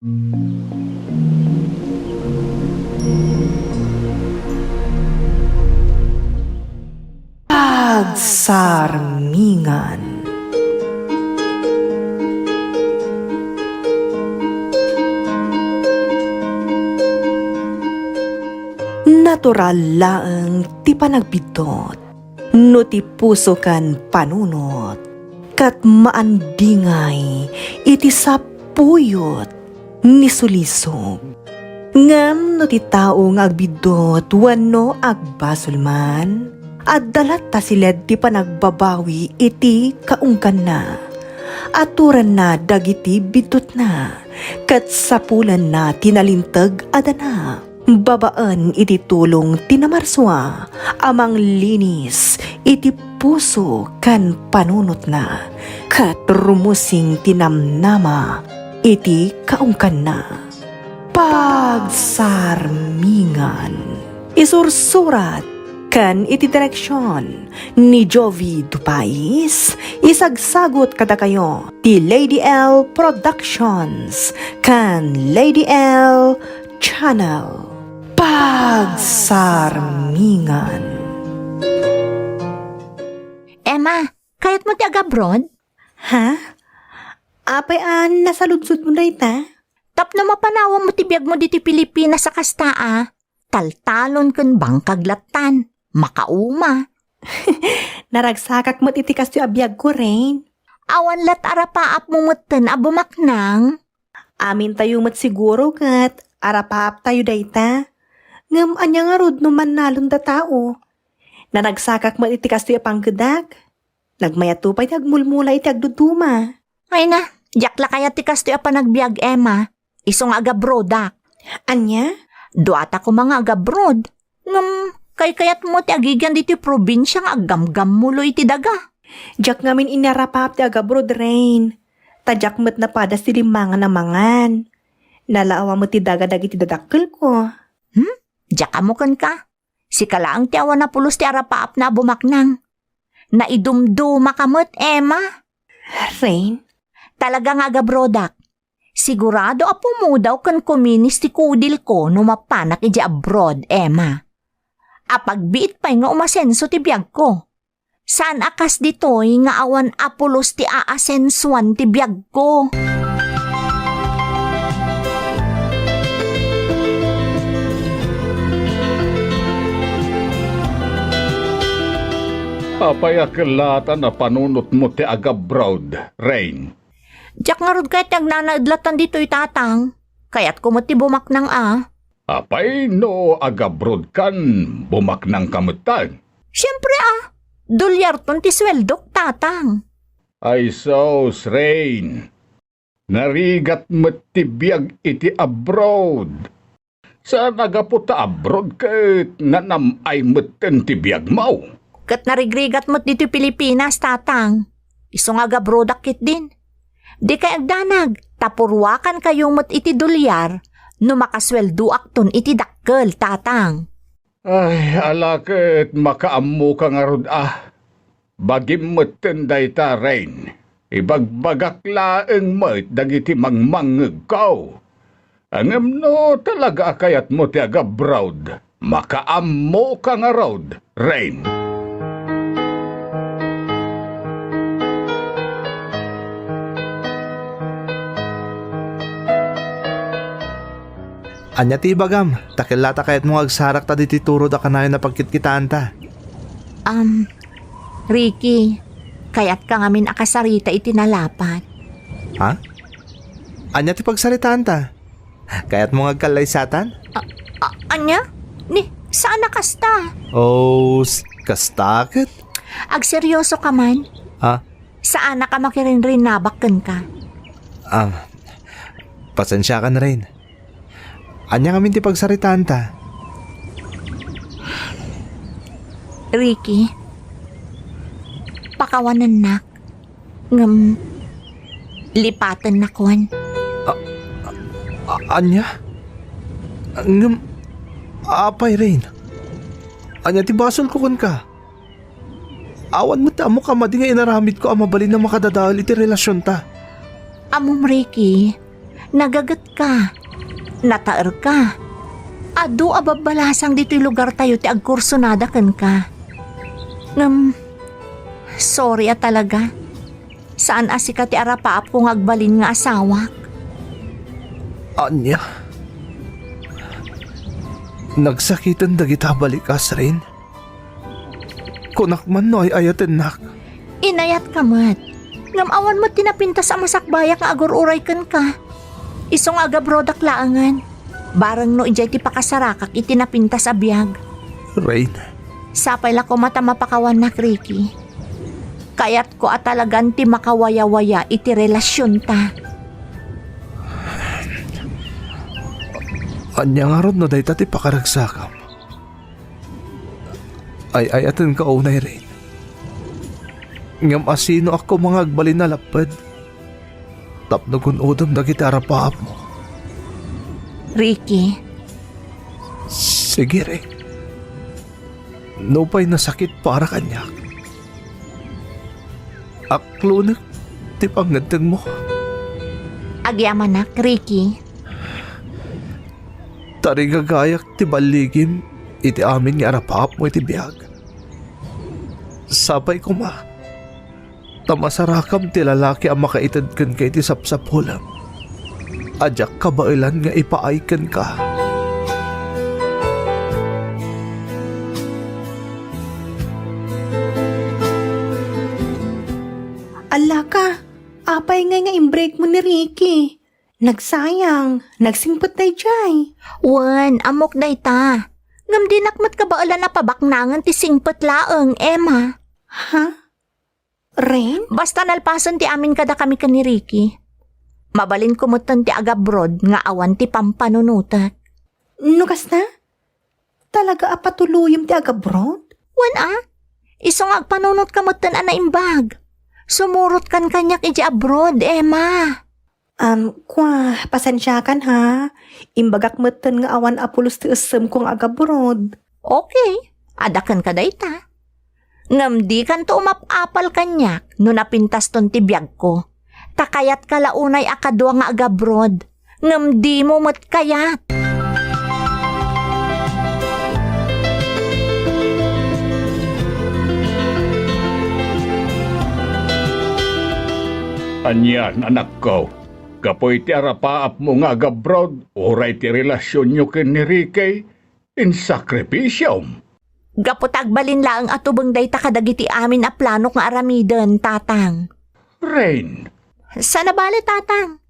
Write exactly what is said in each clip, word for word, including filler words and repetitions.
Pagsarmingan. Natural laeng ti panagbiddut no ti puso ken panunot, ket maandingay iti sapuyot ni sulisog. Ngem no ti tao nga agbiddut wenno agbasol man, adda latta siled ti panagbabawi iti kaungganna. Aturanna dagiti biddutna, ket sapulanna ti nalinteg a danag babaen iti tulong ti namarsua a manglinis iti puso ken panunotna, ket rumusing ti namnama iti kaungganna. Pagsarmingan. Isursurat ken iti direksion ni Jovi Dupais, isagsagut kadakayo ti Lady L Productions ken Lady L Channel. Pagsarmingan. Emma, kayatmo ti agabroad? Ha? Apay a nasaludsodmo dayta? Tapno mapanawam mo ti biagmo ditoy Pilipinas a kasta a, taltalon ken bangkag lattan, makauma. Naragsakak met iti kastoy a biagko, Rain. Awan lat arapaapmo metten a bumaknang? Amintayo met siguro ket arapaaptayo dayta. Ngem ania ngarud no mannalon ta tao? Naragsakak met iti kastoy a panggedak. Nagmayato pay ti agmulmula iti agduduma. Ay na, diak la kayat ti kastoy a panagbiag, Emma. Isu nga agabroadak. Ania? Duata koma nga agabroad. Ngem, kaykayatmo ti agigian ditoy probinsia nga aggamgammulo iti daga. Diak ngamin inarapaap ti agabroad, Rain. Ta diak met napadas ti limmangan a mangan. Nalaawa met ti daga dagiti dadakkelko. Hmm? Diak ammo kenka? Sika laeng ti awan a pulos ti arapaapna a bumaknang. Naidumdumaka met, Emma. Rain? Talaga nga agabroadak. Sigurado a pumudaw ken kuminis ti kudilko no mapanak idiay abroad, Emma. Apagbiit pay nga umasenso ti biagko. Saan a kas ditoy nga awan a pulos ti aasensuan ti biagko. Apay a kellatan a panunotmo ti agabroad, Rain? Diak ngarud kayat ti agnanaed lattan ditoy, Tatang. Kayatko met ti bumaknang a. Apay no agabroad kan, bumaknang ka metten? Siempre a, dolyarton ti sueldok, Tatang. Ay sus, Rain. Narigat met ti biag iti abroad. Saan a gapu ta abroad ket nanam-ay metten ti biagmo. Ket narigrigat met ditoy Pilipinas, Tatang. Isu nga agabroadak ketdin. Dikay agdanag, ta purwakankayo met iti dolyar no makasueldoakton iti dakkel, Tatang. Ay, ala ket makaammoka ngarud a. Bagim metten dayta, Rain. Ibagbagak laeng met dagiti mangmangngegko. Ngem no talaga a kayatmo ti agabroad, makaammoka ngarud, Rain. Ania ti ibagam? Ta kellata kayatmo nga agsarakta ditoy turod a kanayon a pagkitkitaanta. Um, Ricky, kayatka ngamin a kasarita iti nalapat. Ha? Ania ti pagsaritaanta? Kayatmo nga agkallaysatan? A-, a-, ania? Ni, saan a kasta? Oh, s-, kasta ket? Agseryoso ka man? Ha? Saan a ka makirinrinabak kenka? Ah, pasensiakan, Rain. Ania ngamin ti pagsaritaanta? Ricky, pakawanennak. Ngem, lipatennakon. A-, a-, ania? Ngem, apay, Rain? Ania ti basolko kenka? Awan met ti ammok a madi nga inaramidko a mabalin a makadadael iti relasionta. Ammom, Ricky, Nagagetka. Nataerka. Adu a babbalasang ditoy lugartayo ti agkursunada kenka. Ngem, sorry a talaga. Saan a sika ti arapaapko nga agbalin nga asawak. Ania? Nagsakiten dagita a balikas, Rain? Kunak man no ay-ayatennak. Inayatka met. Ngem awan met ti napintas a masakbayak nga agur-uray kenka. Isu nga agabrodak laengen. Bareng no idiay ti pakasarakak iti napintas a biag. Rain. Sapay la koma ta mapakawannak, Ricky. Kayatko a talagan ti makawayawaya iti relasionta. Ania ngarud no dayta ti pakaragsakam? Ay-ayatenka unay, Rain. Ngem asinoak koma nga agbalin a lapped tapno gun-odem dagiti arapaapmo? Ricky. Sige, Rain. Nupay nasakit para kaniak, aklonek ti pangngeddengmo. Agyamanak, Ricky. Tarigagayak ti balligim iti amin nga arapaapmo iti biag. Sapay koma ta masarakam ti lalaki a makaited kenka iti sapsapulem a diak kabaelan nga ipaay kenka. Allaka, apay ngay nga imbreakmo ni Ricky? Nagsayang, nagsingpet daydiay. Wen, ammok dayta. Ngem dinak met kabaelan a pabaknangen ti singpet laeng, Emma. Ha? Rain? Basta nalpasen ti amin kadakami ken ni Ricky. Mabalinko metten ti agabroad nga awan ti pampanunotek. No kasta? Talaga a patuloyem ti agabroad? Wen a, isu nga agpanunotka metten a naimbag. Sumurotkan kaniak idiay abroad, Emma. Um, kwa, pasensiakan ha. Imbagak metten nga awan a pulos ti essemko nga agabroad. Okay, adda kenka dayta. Ngem dikanto umap-apal kaniak no napintaston ti biagko. Ta kayatka la unay a kadua nga agabroad, ngem dimo met kayat. Anian, anakko, gapu iti arapaapmo nga agabroad, uray ti relasionyo ken ni Ricky, insakripisiom. Gapu ta agbalin laeng a tubeng dayta kadagiti amin a planok nga aramiden, Tatang. Rain. Saan a bale, Tatang.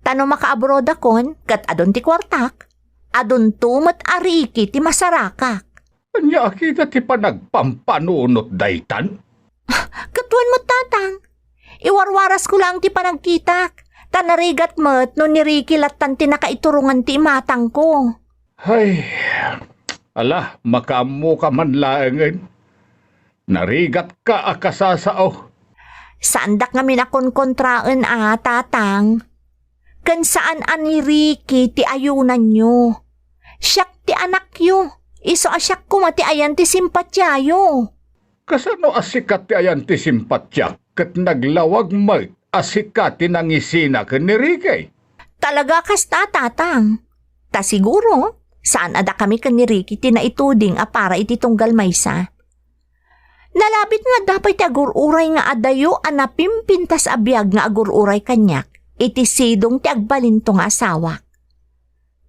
Ta no makaabroadakon ket adun ti kuartak, adunto met a Ricky ti masarakak. Ania a kida ti panagpampanunot daytan? Ket wen met, Tatang. Iwarwarasko laeng ti panagkitak, ta narigat met no ni Ricky lattan ti nakaiturongan ti imatangko. Hay, ala, makaammoka man laengen. Narigatka a kasasao. Saandak ngamin a konkontraen a, Tatang. Ken saan a ni Ricky ti ayunanyo. Siak ti anakyo. Isu a siak koma ti ayan ti simpatiayo. Kasano a sika ti ayan ti simpatiak ket naglawag met a sika ti nangisina ken ni Ricky? Talaga kasta, Tatang. Ta siguro, saan a dakami ken ni Ricky ti naituding a para iti tunggal maysa. Nalabit nga adda pay ti agur-uray nga adayo a napimpintas a biag nga agur-uray kaniak iti sidong ti agbalinto nga asawak.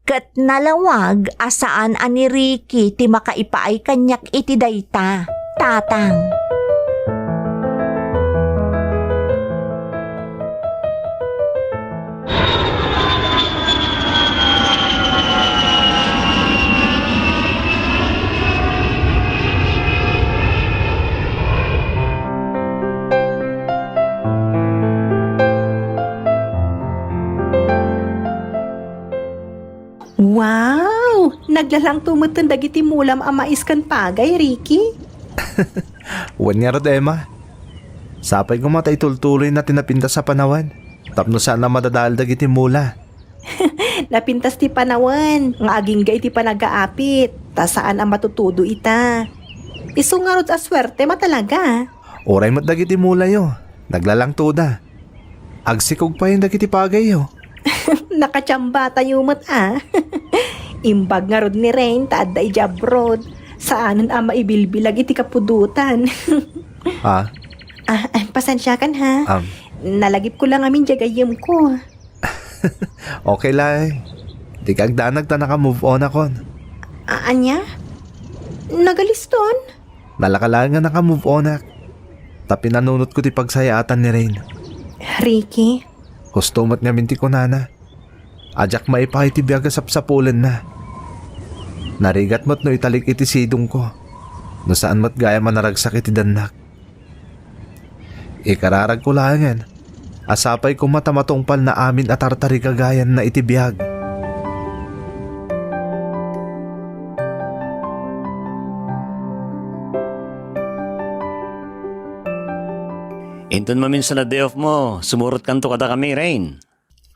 Ket nalawag a saan a ni Ricky ti makaipaay kaniak iti dayta, Tatang. Wow! Naglalangto metten dagiti mulam a mais ken pagay, Ricky. Wen ngarud, Emma. Sapay koma ta itultuloyna ti napintas a panawen tapno saan a madadael dagiti mula. Napintas ti panawen nga agingga iti panagaapit, ta saan a matutudo ita. Isu ngarud a suerte a talaga. Uray met dagiti mulayo, naglalangtoda. Agsikog payen dagiti pagayyo. Nakachamba tayo met a. Imbag ngarud ni Rain ta adda idiay abroad. Saanen a maibilbilag iti kapudotan. Ha? Ah, ah, pasensiakan ha. Um. Nalagipko lang amin diay gayyemko. Okay la. Dika agdanag ta naka-move on akon. A-, ania? Nagaliston? Nalaka laeng nga naka-move onak. Ta pinanunotko ti pagsayaatan ni Rain. Ricky? Husto met ngamin ti kunana. A diak maipaay ti biag a sapsapulenna. Narigat met no italik iti sidongko. No saan met gayam a naragsak iti dannak. Ikararagko laengen a sapay koma ta matungpalna amin a tartarigagayanna iti biag. Inton maminsan a day off mo, sumurotkanto kadakami, Rain.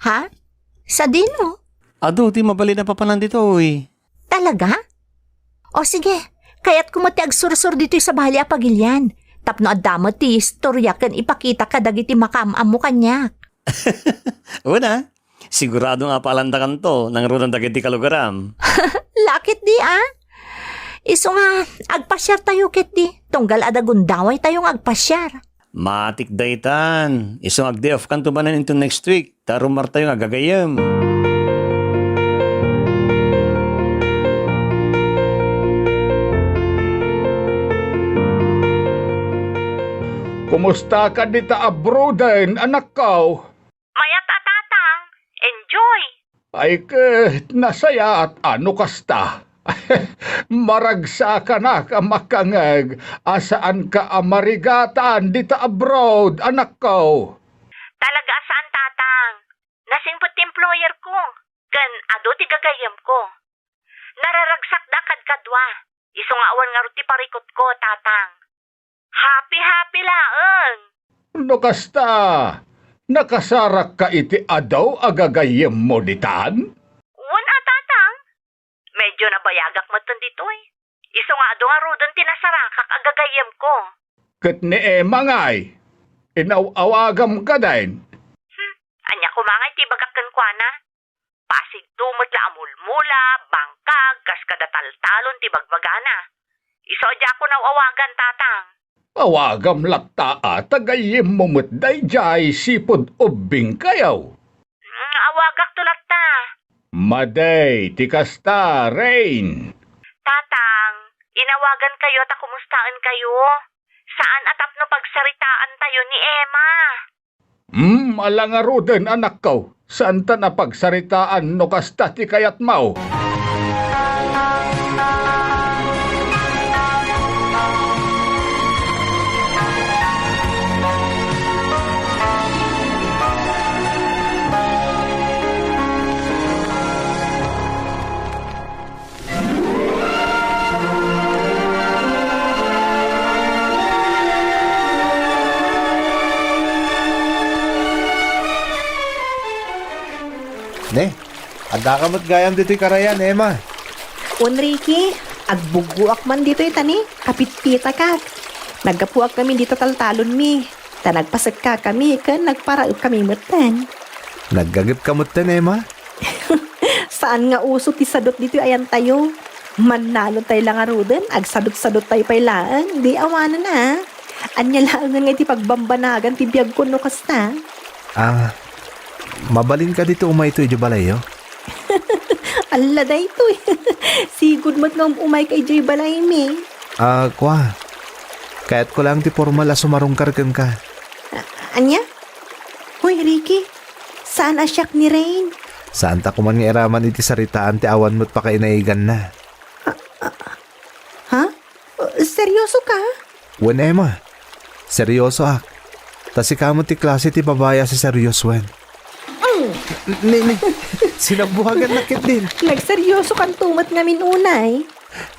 Ha? Sadino? Adu ti mabalin a papanan ditoy. Talaga? O sige, kayatko met ti agsursor ditoy sabali a pagilian. Tapno adda met ti istorya ken ipakita kadagiti makaam-ammo kaniak. Una, sigurado nga apalandakanto nangruna dagiti kalugaram. Lakit di a? Isu nga, agpasiar tayo ket di. Tunggal adda gundaway tayo nga agpasiar. Matik daytan. Isu nga ag-day off kanto manen into next week. Ta rumartayo nga agagayem. Kumusta ka dita abroaden, anakko? Mayat a tatang. Enjoy. Ay ket nasayaat a no kasta. Maragsakanak a makangeg a saanka a marigatan dita abroad, anakko. Talaga a saan, tatang. Nasingpet ti employer ko, ken adu ti gagayyemko. Nararagsakda kadkadua, isu nga awan ngarud ti parikutko, tatang. Happy-happy laeng. No kasta, nakasarakka iti adu a gagayyemmo ditan? Wen a, tatang. Medyo nabayagak metten ditoy. Isu nga adu ngaruden ti nasarakak a gagayyemko. Ket ni Emma ngay, inaw-awagam kadi? Hmm, ania koma ngay ti ibagak kenkuana? Pasigto met la a mulmula, bangkag, kas kada taltalon ti bagbagana. Isu a diakon aw-awagan, tatang. Awagam latta a ta gayyemmo met daydiay sipud ubbingkayo. Mm, awagakto latta. Madi ti kasta, Rain. Tatang, inawagankayo ta kumustaenkayo. Saan a tapno pagsaritaantayo ni Emma. Hmm, ala ngaruden, anakko. Saanta a pagsaritaan no kasta ti kayatmo. Ne, addaka met gayam ditoy karayan, Emma. Wen, Ricky, agbuggoak man ditoy ta ne, kapitpitakak. Naggapuak ngamin dita taltalonmi. Ta nagpasekkakami ken nagparaepkami metten. Naggangepka metten, Emma? Saan nga uso ti sadut ditoy ayantayo. Mannalontayo la ngaruden, agsadutsaduttayo pay laeng, di awanen a. Ania laengen nga iti pagbambanagan ti biagko no kasta? Ah, mabalin kadi ti umayto idiay balayyo? Alla daytoy. Sigud met nga um-umayka idiay balaymi. Ah, kua. Kayatko laeng ti pormal a sumarungkar kenka. A-, ania? Hoy, Ricky, saan a siak ni Rain? Saanta koman nga iraman iti saritaan ti awan met pakainaiganna. Ha? Seryosoka? Wen, Emma. Seryosoak. Ta sika met ti klase ti babai a siseryosoen. Ni, ni, sinabbuagannak ketdin. Nagseryosokanto met ngamin unay.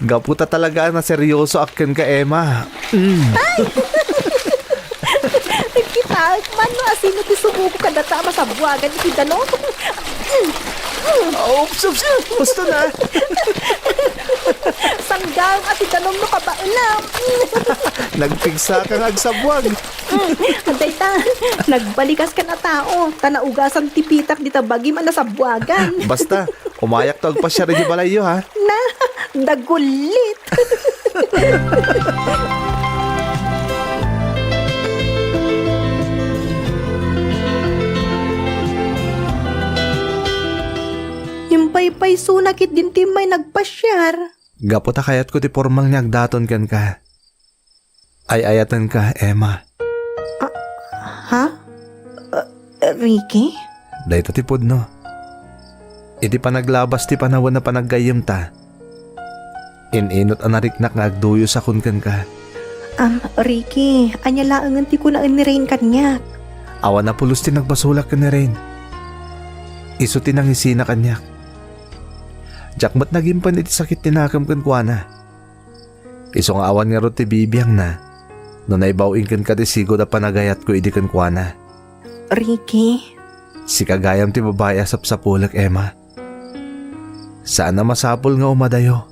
Gapu ta talaga a naseryosoak kenka, Emma. Mm. Ay! Kitaek man no asino ti sumuko kadata a masabbuagan iti danum. Ups, ups, ups, gusto na. Sanggaem a ti danum no kabaelam. Nagpigsa ka nga agsabwag. Dayta, nagbalikas kan a tao, ta naugasan ti pitak dita bagim a nasabwagan. Basta, umayak to agpasiar iti balayyo, ha? Na, dagulit. Impaypayso na ket din ti may nagpasiar. Gapu ta kayatko ti pormal nga agdaton kenka. Ay-ayatenka, Emma. Ah, ha? Ah, Ricky? Dayta ti pudno. Iti panaglabas ti panawen a panaggayyemta, in-inut a nariknak nga agduyosakon kenka. Am, Ricky, ania laengen ti kunaen ni Rain kaniak? Awan a pulos ti nagbasolak ken ni Rain. Isu ti nangisina kaniak. Diak met nagimpen iti sakit ti nakem kenkuana. Isu nga awan ngarud ti bibiangna no naibaw-in kenka ti sigud a panagayatko idi kenkuana. Ricky. Sika gayam ti babai a sapsapulek, Emma. Saan a masapul nga umadayo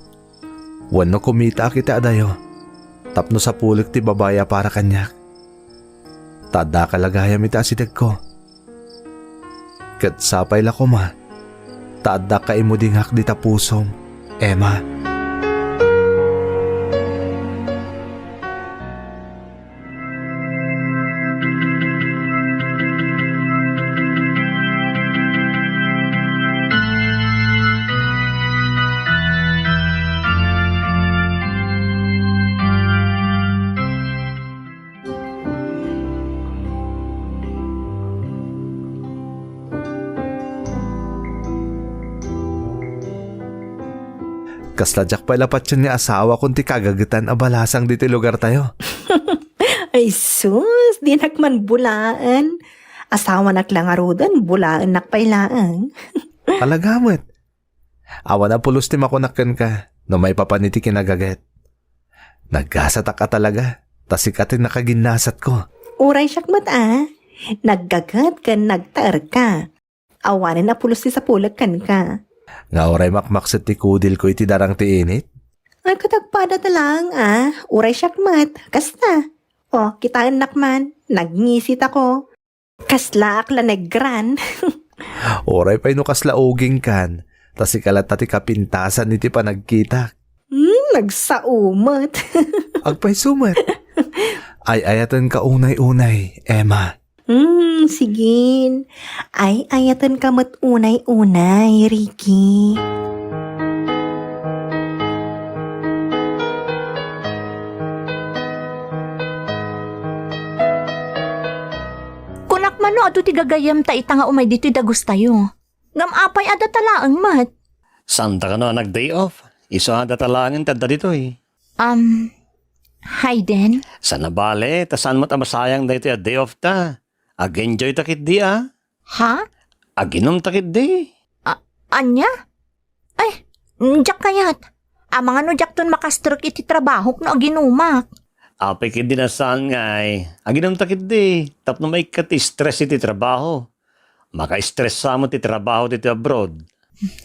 wenno kumitaak iti adayo tapno sapulek ti babai a para kaniak. Ta addaka la gayam iti asidegko. Ket sapay la koma ta adda kaimudingak dita pusom, Emma. Kasla diak pay la patien nga asawakon ti kagagetan a balasang ditoy lugartayo. Ay sus, dinak man bulaen. Asawanak la ngaruden, bulaennak pay laeng. Talaga met. Awan a pulos ti makunak kenka no maipapan iti kinagaget. Naggasatak a talaga, ta sika ti nakaginnasatko. Uray siak met a, naggaget ken nagtaerka. Awanen a pulos ti sapulek kenka. Nga uray makmakset ti kudilko iti darang ti init? Ay, ket agpada ta laeng a, uray siak met, kasta. O, kitaennak man, nagngisit ako. Kaslaak la negran. Uray pay no kasla ugingkan, ta sika latta ti kapintasan iti panagkitak. Hmm, nagsao met. Agpayso met. Ay-ayatenka unay-unay, Emma. Hmm, sigin. Ay-ayatenka met unay-unay, Ricky. Kunak man no adu ti gagayyemta ita nga umay ditoy dagustayo. Ngem apay a data laeng met? Saanta kano a nag-day off? Isu a data laengen ti adda ditoy. Um, Hayden? Saan a bale, ta saan met a masayang daytoy a day off ta. Ag-enjoy ta ketdi a. Ha? Aginom ta ketdi. A-, ania? Ay, mm, diak kayat. Amangan no diakton makastrek iti trabahok no aginumak. Apay ketdi a saan ngay, aginom ta ketdi, tapno maikkat ti stress iti trabaho. Maka-stress sa met ti trabaho ditoy abroad.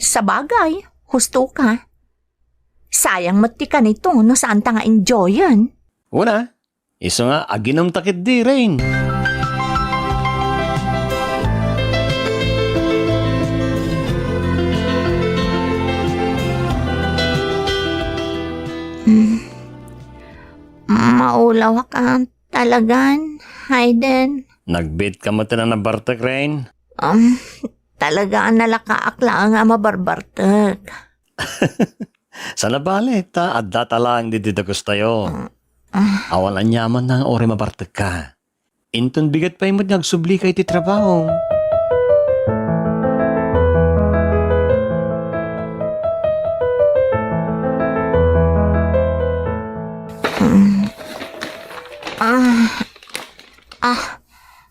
Sabagay, husto ka. Sayang met ti kanito no saanta nga enjoyen. Una, isu nga aginom ta ketdi, Rain. Mm. Maulawak a talagan, Hayden. Nagbiit ka met a nabartek, Rain? Um, talaga a nalakaak laeng a mabarbartek. Saan a bale, ta adda ta laeng ditoy dagustayo. Ah, ah. Awan aniamanna nga uray mabartekka. Inton bigat pay met nga agsublika iti trabaho. Mm. Ah, ah,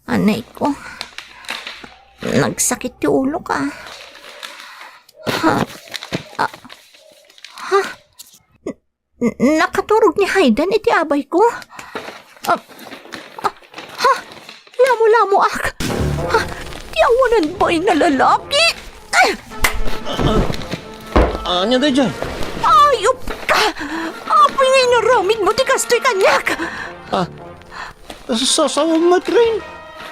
anay ko. Nagsakit ti ulok, ah. Ha? Ah, ha? N-, nakaturog ni Hayden iti abay ko. Ah, ah, ha? Lamo-lamoak. Ha? Ti awanan bay nga lalaki. Ah! Ania daydiay? Ayop ka! Apay nga inaramidmo ti kastoy kaniak? Ah, sasawam met, Rain?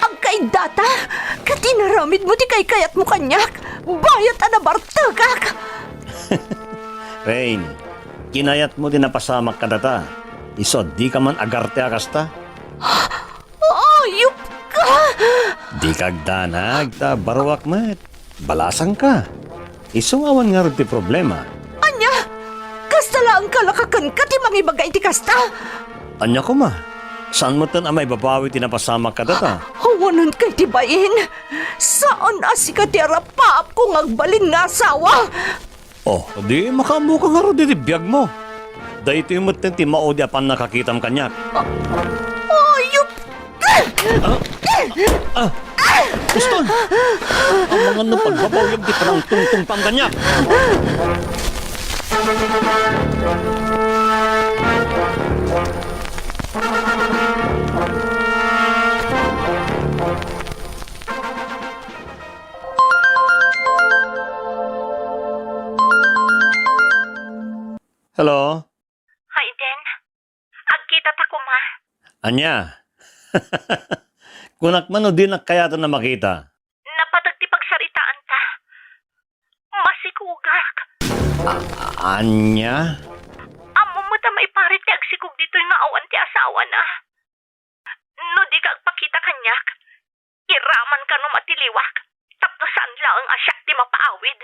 Agkaiddata, ket inaramidmo ti kaykayatmo kaniak, bayat a nabartekak! Rain, kinayatmo ti napasamak kadata. Isu a dika man agarte a kasta. Ayop ka! Dika agdanag, ta baruak met. Balasangka. Isu nga awan ngarud ti problema. Ania? Kasta laeng kalakakenka ti mangibaga iti kasta? Ania koma? Saan metten a maibabawi ti napasamak kadata? Awanen kay ti bain. Saan a sika ti arapaapko nga agbalin nga asawa. Oh, di makaammoka ngarud iti biagmo. Daytoy metten ti maudi a pannakakitam kaniak. Ayop! Ah! Ah! Uston! Amangan no pagbabawiam ti panangtungtungpam kaniak. Hello? Hayden, agkitata koma. Ania? Kunak man no dinak kayaten a makita. Napateg ti pagsaritaanta. Masikogak. A-, ania? Ammom met a maiparit ti agsikog ditoy nga awan ti asawana. No dika agpakita kaniak, iramanka no matiliwak, tapno saan laeng a siak ti mapaawid.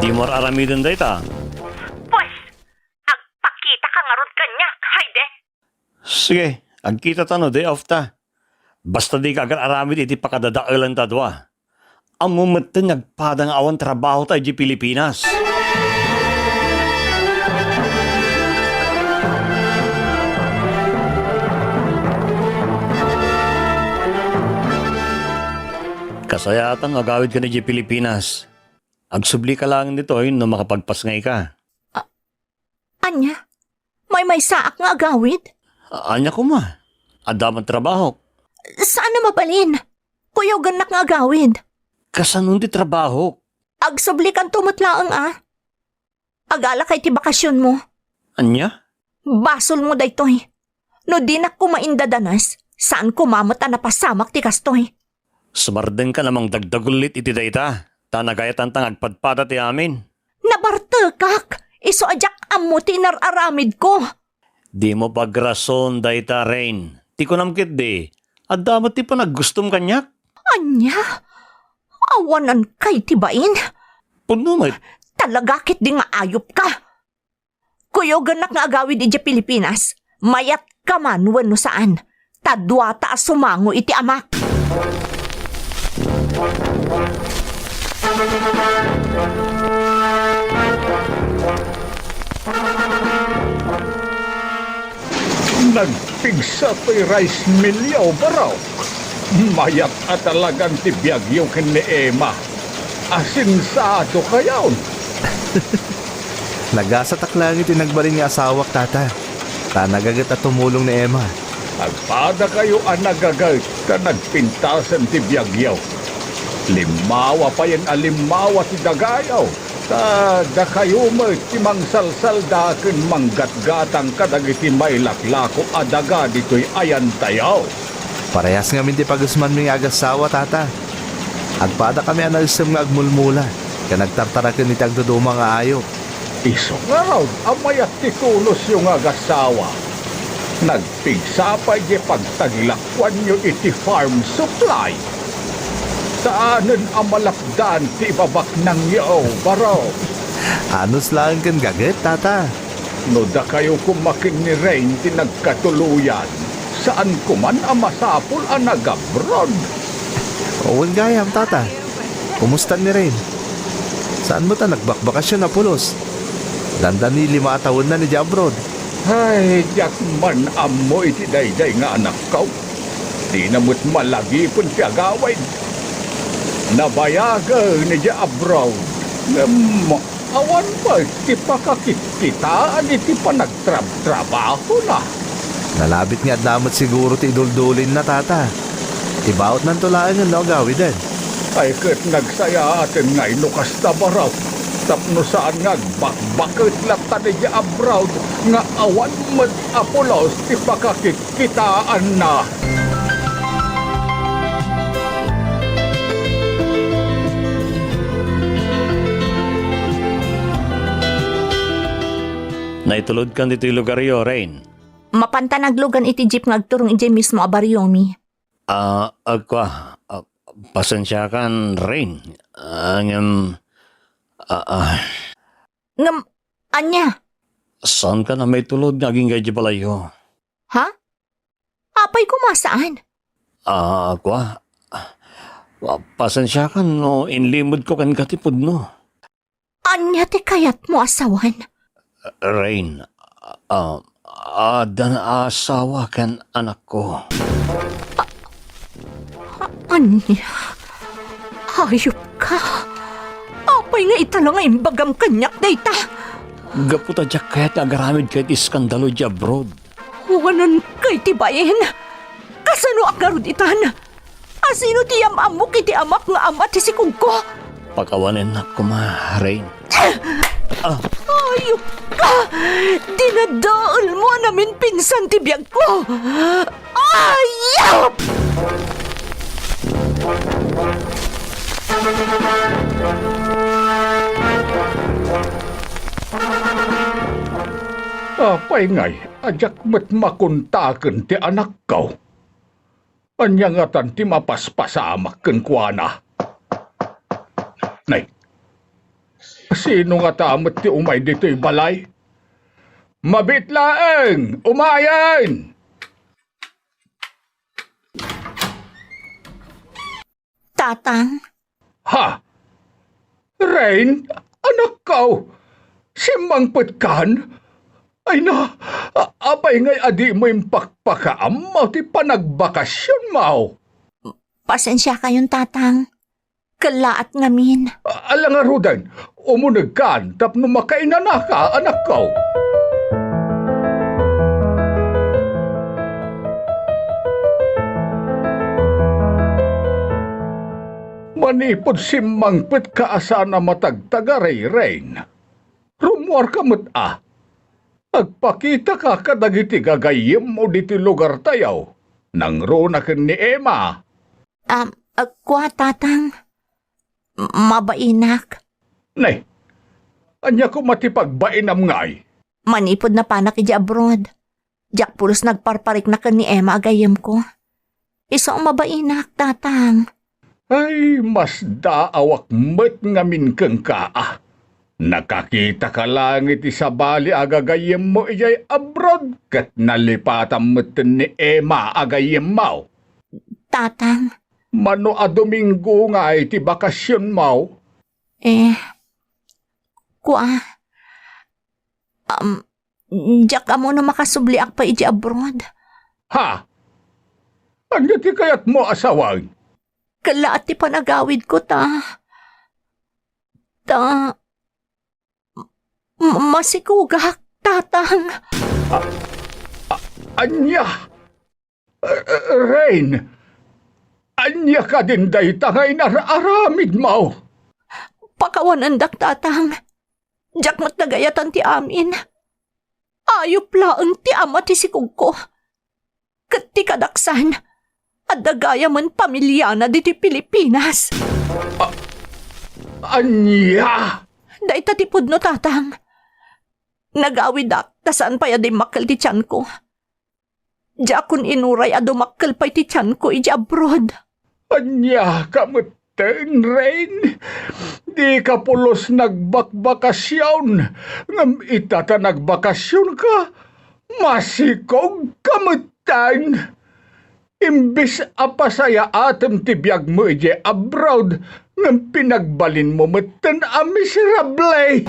Dimo ar-aramiden dayta. Pues, agpakitaka ngarud kaniak, Hayden. Sige, agkitata no day off ta. Basta dika agar-aramid iti pakadadaelanta a dua. Ammom metten nga agpada nga awan trabahota idiay Pilipinas. Kasayaatan no agawidka idiay Pilipinas. Agsublika laeng ditoy no makapagpasngayka. A-, ania? Maymaysaak nga agawid? A-, ania koma? Adda met trabahok. Saan a mabalin? Kuyogennak nga agawid. Kasano ti trabahok? Agsublikanto met laeng a. Agalaka iti bakasionmo. Ania? Basolmo daytoy. No dinak koma indadanes, saan koma met a napasamak ti kastoy. Sumardengka a mangdagdagullit iti dayta, ta nagayatanta nga agpadpada ti amin. Nabartekak! Isu a diak ammo ti inar-aramidko. Dimo pagrason dayta, Rain. Ti kunam ketdi, adda met ti panaggustom kaniak. Ania? Awanan kay ti bain? Pudno met. Talaga ketdi nga ayop ka. Kuyogennak nga agawid idiay Pilipinas, mayat ka man wenno saan, ta duata a sumango iti amak. Nagpigsa toy rice millyo, barok. Mayat a talagan ti biagyo ken ni Emma. Asensado kayon. Nagasatak laeng iti nagbalin nga asawak, Tata. Ta nagaget a tumulong ni Emma. Agpadakayo a nagaget ta nagpintasen ti biagyo. Limmawa payen a limmawa ti dagayo. Ta dakayo met ti mangsalsalda ken manggatgatang kadagiti mailaklako a daga ditoy ayantayo. Parehas ngamin ti pagusmanmi nga agassawa, Tata. Agpadakami a naessem nga agmulmula ken agtartaraken iti agduduma nga ayup. Isu ngarud a mayat ti tunosyo nga agassawa. Nagpigsa pay diay pagtagilakoanyo iti farm supply. Saanen a malapdan ti ibabaknangyo, barok. Anus laeng ken gaget, Tata. No dakayo koma ken ni Rain ti nagkatuloyan, saan koman a masapul a nag-abroad. Wen gayam, Tata. Kumusta ni Rain? Saan met a nagbakbakasyon a pulos? Dandani lima a tawenna idiay abroad. Ay, diak man ammo iti daydiay nga anakko. Dina met malagipen ti agawid. Nabayagen idiay abroad. Ngem awan met ti pakakitkitaan iti panagtrabtrabahona. Nalabit nga adda met siguro ti iduldulinna, Tata. Ibautnanto laengen no agawiden. Ay, ket nagsayaaten ngay no kasta, barok. Tapno saan nga agbakbaket latta daydiay abroad nga awan met a pulos ti pakakitkitaanna. Naitulodkan ditoy lugaryo, Rain. Mapanta naglugan iti jeep nga agturong idiay mismo a bariomi. Ah, agkua, ah, pasensiakan, Rain. Ah, ngem, ah, ah. Ngem, ania? Saankan a maitulod nga agingga idiay balayyo. Ha? Apay koma saan? Ah, agkua, ah, pasensiakan no inlimedko kenka ti pudno. Ania ti kayatmo a sawen? Rain, ah, addan a asawa ken anakko. A-, ania? Hayop ka! Apay nga ita la nga imbagam kaniak dayta? Gapu ta diak kayat nga agaramidka iti iskandalo idiay abroad. Awanan kay ti bain. Kasanoak ngarud itan? Asino ti yam-ammok iti amak nga ama ti sikogko? Pakawanennak koma, Rain. Ah. Ayop ka! Dinadaelmo a naminpinsan ti biagko! Ayop! Apay ngay a diak met makontaken ti anakko? Ania ngatan ti mapaspasamak kenkuana? Nay, sino ngata met ti umay ditoy balay? Mabiit laeng! Umayen! Tatang. Ha? Rain, anakko, simmangpetkan? Ay na, a-, apay ngay a dimo impakpakaammo ti panagbakasionmo? Pasensiakayon, Tatang. Kellaat ngamin. A-, ala ngaruden, umunegkan tapno makainanaka, anakko. Manipud simmangpetka a saan a matagtagari, Rain, rummuarka met a. Agpakitaka kadagiti gagayyemmo ditoy lugartayo, nangruna ken ni Emma. Am, ah, kua, Tatang. M-, mabainak. Ne, ania koma ti pagbainam ngay? Manipud napanak idiay abroad, diak pulos nagparparikna ken ni Emma a gayyemko. Isu a mabainak, Tatang. Ay, masdaawak met ngamin kenka, a. Nakakitaka laeng iti sabali a gagayyemmo idiay abroad ket nalipatam metten ni Emma a gayyemmo. Tatang. Mano a Domingo ngay ti bakasionmo? Eh, kua, am, diak ammo no makasubliak pay idiay abroad. Ha? Ania ti kayatmo a sawen? Kellaat ti panagawidko ta, ta, m-, masikogak, Tatang. A-, a-, ania? Eh, eh, Rain, ania kadin dayta nga inar-aramidmo? Pakawanendak, Tatang. Diak met nagayatan ti amin. Ayup laeng ti ama ti sikogko. Ket ti kadaksan, adda gayamen pamiliana ditoy Pilipinas. A-, ania? Dayta ti pudno, Tatang. Nagawidak ta saan pay a dimmakkel ti tianko. Diakon inuray a dumakkel pay ti tianko idiay abroad. Ania ka metten, Rain? Dika pulos nagbakbakasion, ngem ita ta nagbakasionka, masikog ka metten. Imbes a pasayaatem ti biagmo idiay abroad, ngem pinagbalinmo metten a miserable.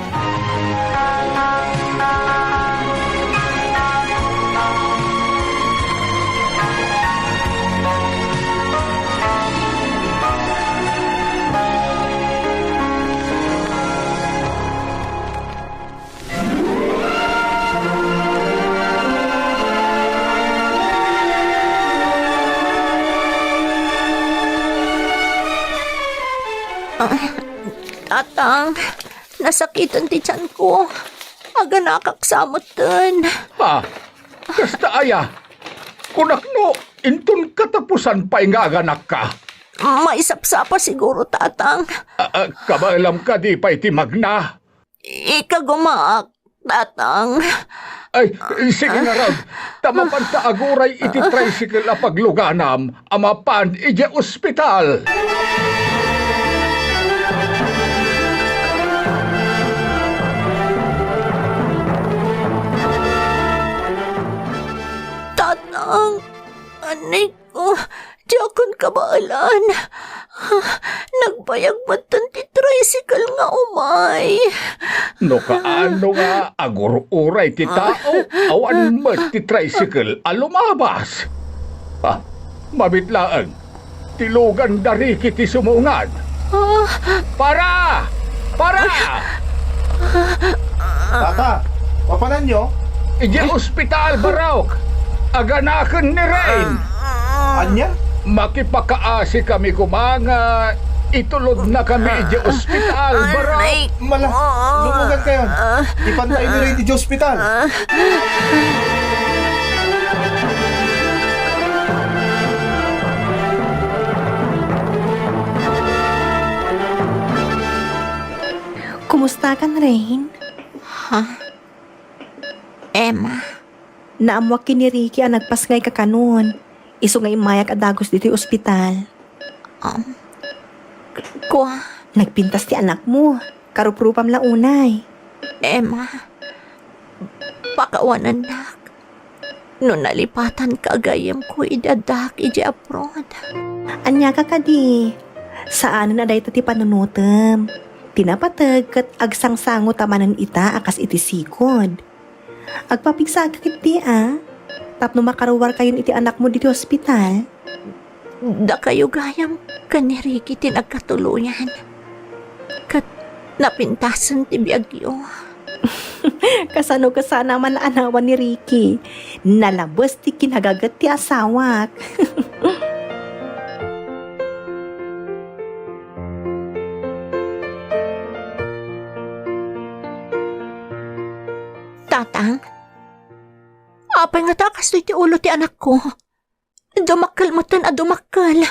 Ah, Tatang, Nasakiten ti tianko. Aganakak sa metten. Ha? Kasta aya? Kunak no, inton katapusan pay nga aganakka. Maisapsapa siguro, Tatang. A, a, kabaelam kadi pay ti magna? Ikagumaak, Tatang. Ay, sige ngarud. Ta mapanta aguray iti tricycle a pagluganam a mapan idiay ospital. Tatang, anik, Oh, diakon kabaelan. Nagbayag metten ti tricycle nga umay. No kaano nga agur-uray ti tao, awan met ti tricycle a lumabas. Ah, mabit laeng. Ti lugan da Ricky ti sumungad. Ah. Para! Para! Tata, mapananyo? Idiay ospital, Barok! Aganaken ni Rain! Ania? Makipakaasi kami koma nga itulod na kami idiay ospital, Barok! Mala, lumugan kayon. Ipanta ni Rain idiay ospital. Kumustakan, Rain? Ha? Emma? Naammoak ken ni Ricky a nagpasngayka kanon, isu nga immayak a dagus ditoy ospital. Um, kua? Nagpintas ti anakmo. Karuprupam la unay. Emma, pakawanennak. No nalipatanka gayyemko idi addaak idiay abroad. Aniaka kadi? Saanen a dayta ti panunotem. Ti napateg ket agsangsangoka manen ita a kas iti sigud. Agpapigsaka ketdi a, tapno makaruarkayon iti anakmo ditoy ospital. Dakayo gayam ken ni Ricky ti nagkatuloyan. Ket napintasen ti biagyo. Kasano kasta a naman-anawan ni Ricky? Nalabes ti kinagaget ti asawak. Tatang, apay ngata a kastoy ti ulo ti anakko? Dumakkel metten a dumakkel.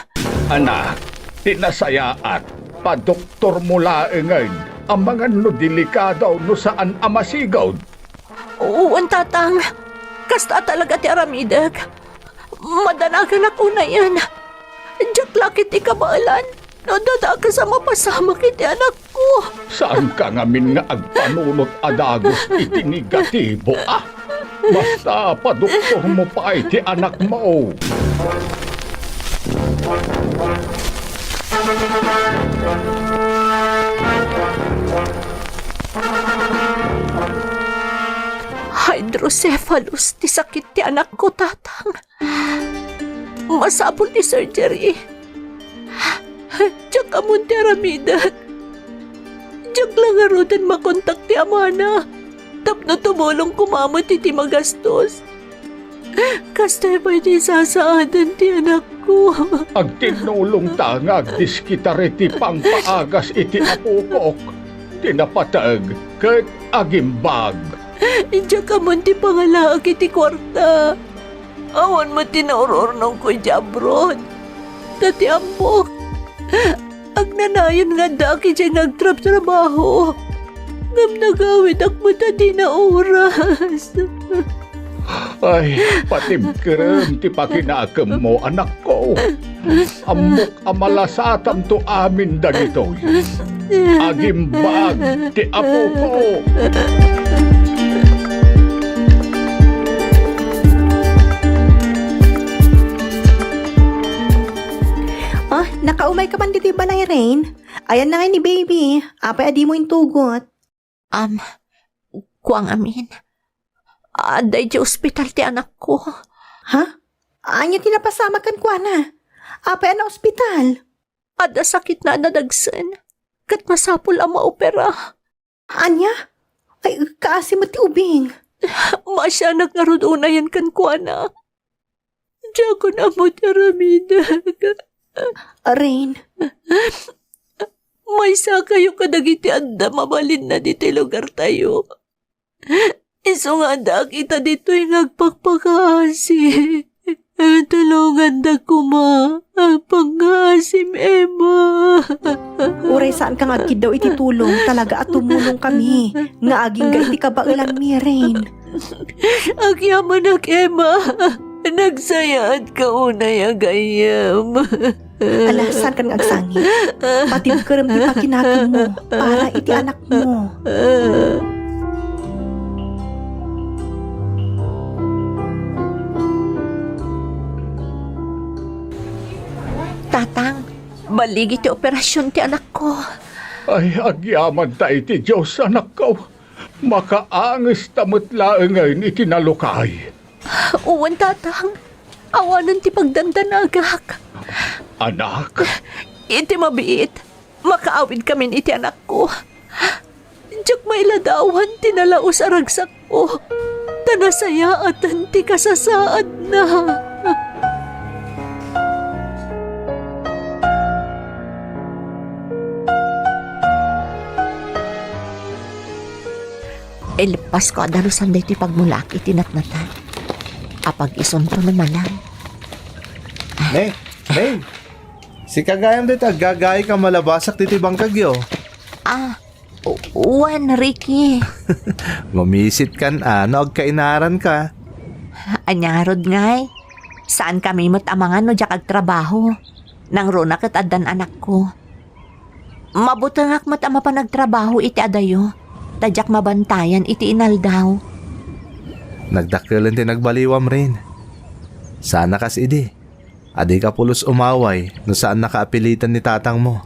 Anak, ti nasayaat, padoktormo laengen amangan no delikado no saan a masigud. Wen, Tatang. Kasta talaga ti aramidek. Madanaganak unayen. Diak la ketdi kabaelan no adda dakes a mapasamak iti anakko. Saanka ngamin nga agpanunot a dagus iti negatibo, a? Basta padoktormo pay ti anakmo. Hydrocephalus ti sakit ti anakko, Tatang. Masapul ti surgery. Diak ammon ti aramidek. Diak la ngaruden makontak ti amana tapno tumulong koma met iti magastos. Kasta pay ti sasaaden ti anakko. Agtinnulongta nga agdiskitar iti pangpaagas iti apokok. Ti napateg ket agimbag. Diak ammon ti pangalaak iti kuarta. Awan met ti naur-urnongko idiay abroad. Ta ti ammok, agnanayon nga addaak idiay nga agtrabtrabaho. Ngem nagawidak met a dina oras. Ay, patibkerem ti pakinakemmo, anakko. Ammok a malasatanto amin dagitoy. Agimbag ti apoko. Ah, nakaumayka man ditoy balay, Rain? Ayanna ngay ni baby. Apay a dimo intugot? Am, kua ngamin, adda idiay ospital ti anakko. Ha? Ania ti napasamak kenkuana? Apay a naospital? Adda sakitna a nadagsen, ket masapul a maopera. Ania? Ay, kaasi met ti ubing. Maasianak ngarud unayen kenkuana. Diakon ammo ti aramidek. Rain, Maysakayo kadagiti adda mabalinna ditoy lugartayo. Isu nga addaak ita ditoy nga agpakpakaasi. Tulonganda koma. Pangngaasim, Emma. Uray saanka nga agkiddaw iti tulong, talaga a tumulong kami nga agingga iti kabaelanmi, Rain. Agyamanak, Emma. Nagsayaatka unay a gayyem. Ala, saankan nga agsangit? Patibkerem ti pakinakemmo para iti anakmo. Tatang, balligi ti operasion ti anakko. Ay, agyamanta iti Dios, anakko. Makaangesta met laengen iti nalukay. Wen, Tatang. Awanen ti pagdandanagak. Anak? Iti mabiit, makaawidkamin iti anakko. Diak mailadawan ti nalaus a ragsakko, ta nasayaaten ti kasasaadna. Ileppasko a dalusan daytoy pagmulaak iti natnata. Apag isunto no malam. Ne, ne. Sika gayam dayta aggagayi ka malabasak ditoy bangkagyo. Ah, u-, wen, Ricky. Ngumisitkan a no agkainaranka. Ania ngarud ngay? Saankami met a mangan no diak agtrabaho. Nangruna ket addan anakko. Mabutengak met a mapan agtrabaho iti adayo, ta diak mabantayan iti inaldaw. Nagdakkelen ti nagbaliwam, Rain. Sana kas idi, a dika pulos umaway no saannaka a piliten ni tatangmo.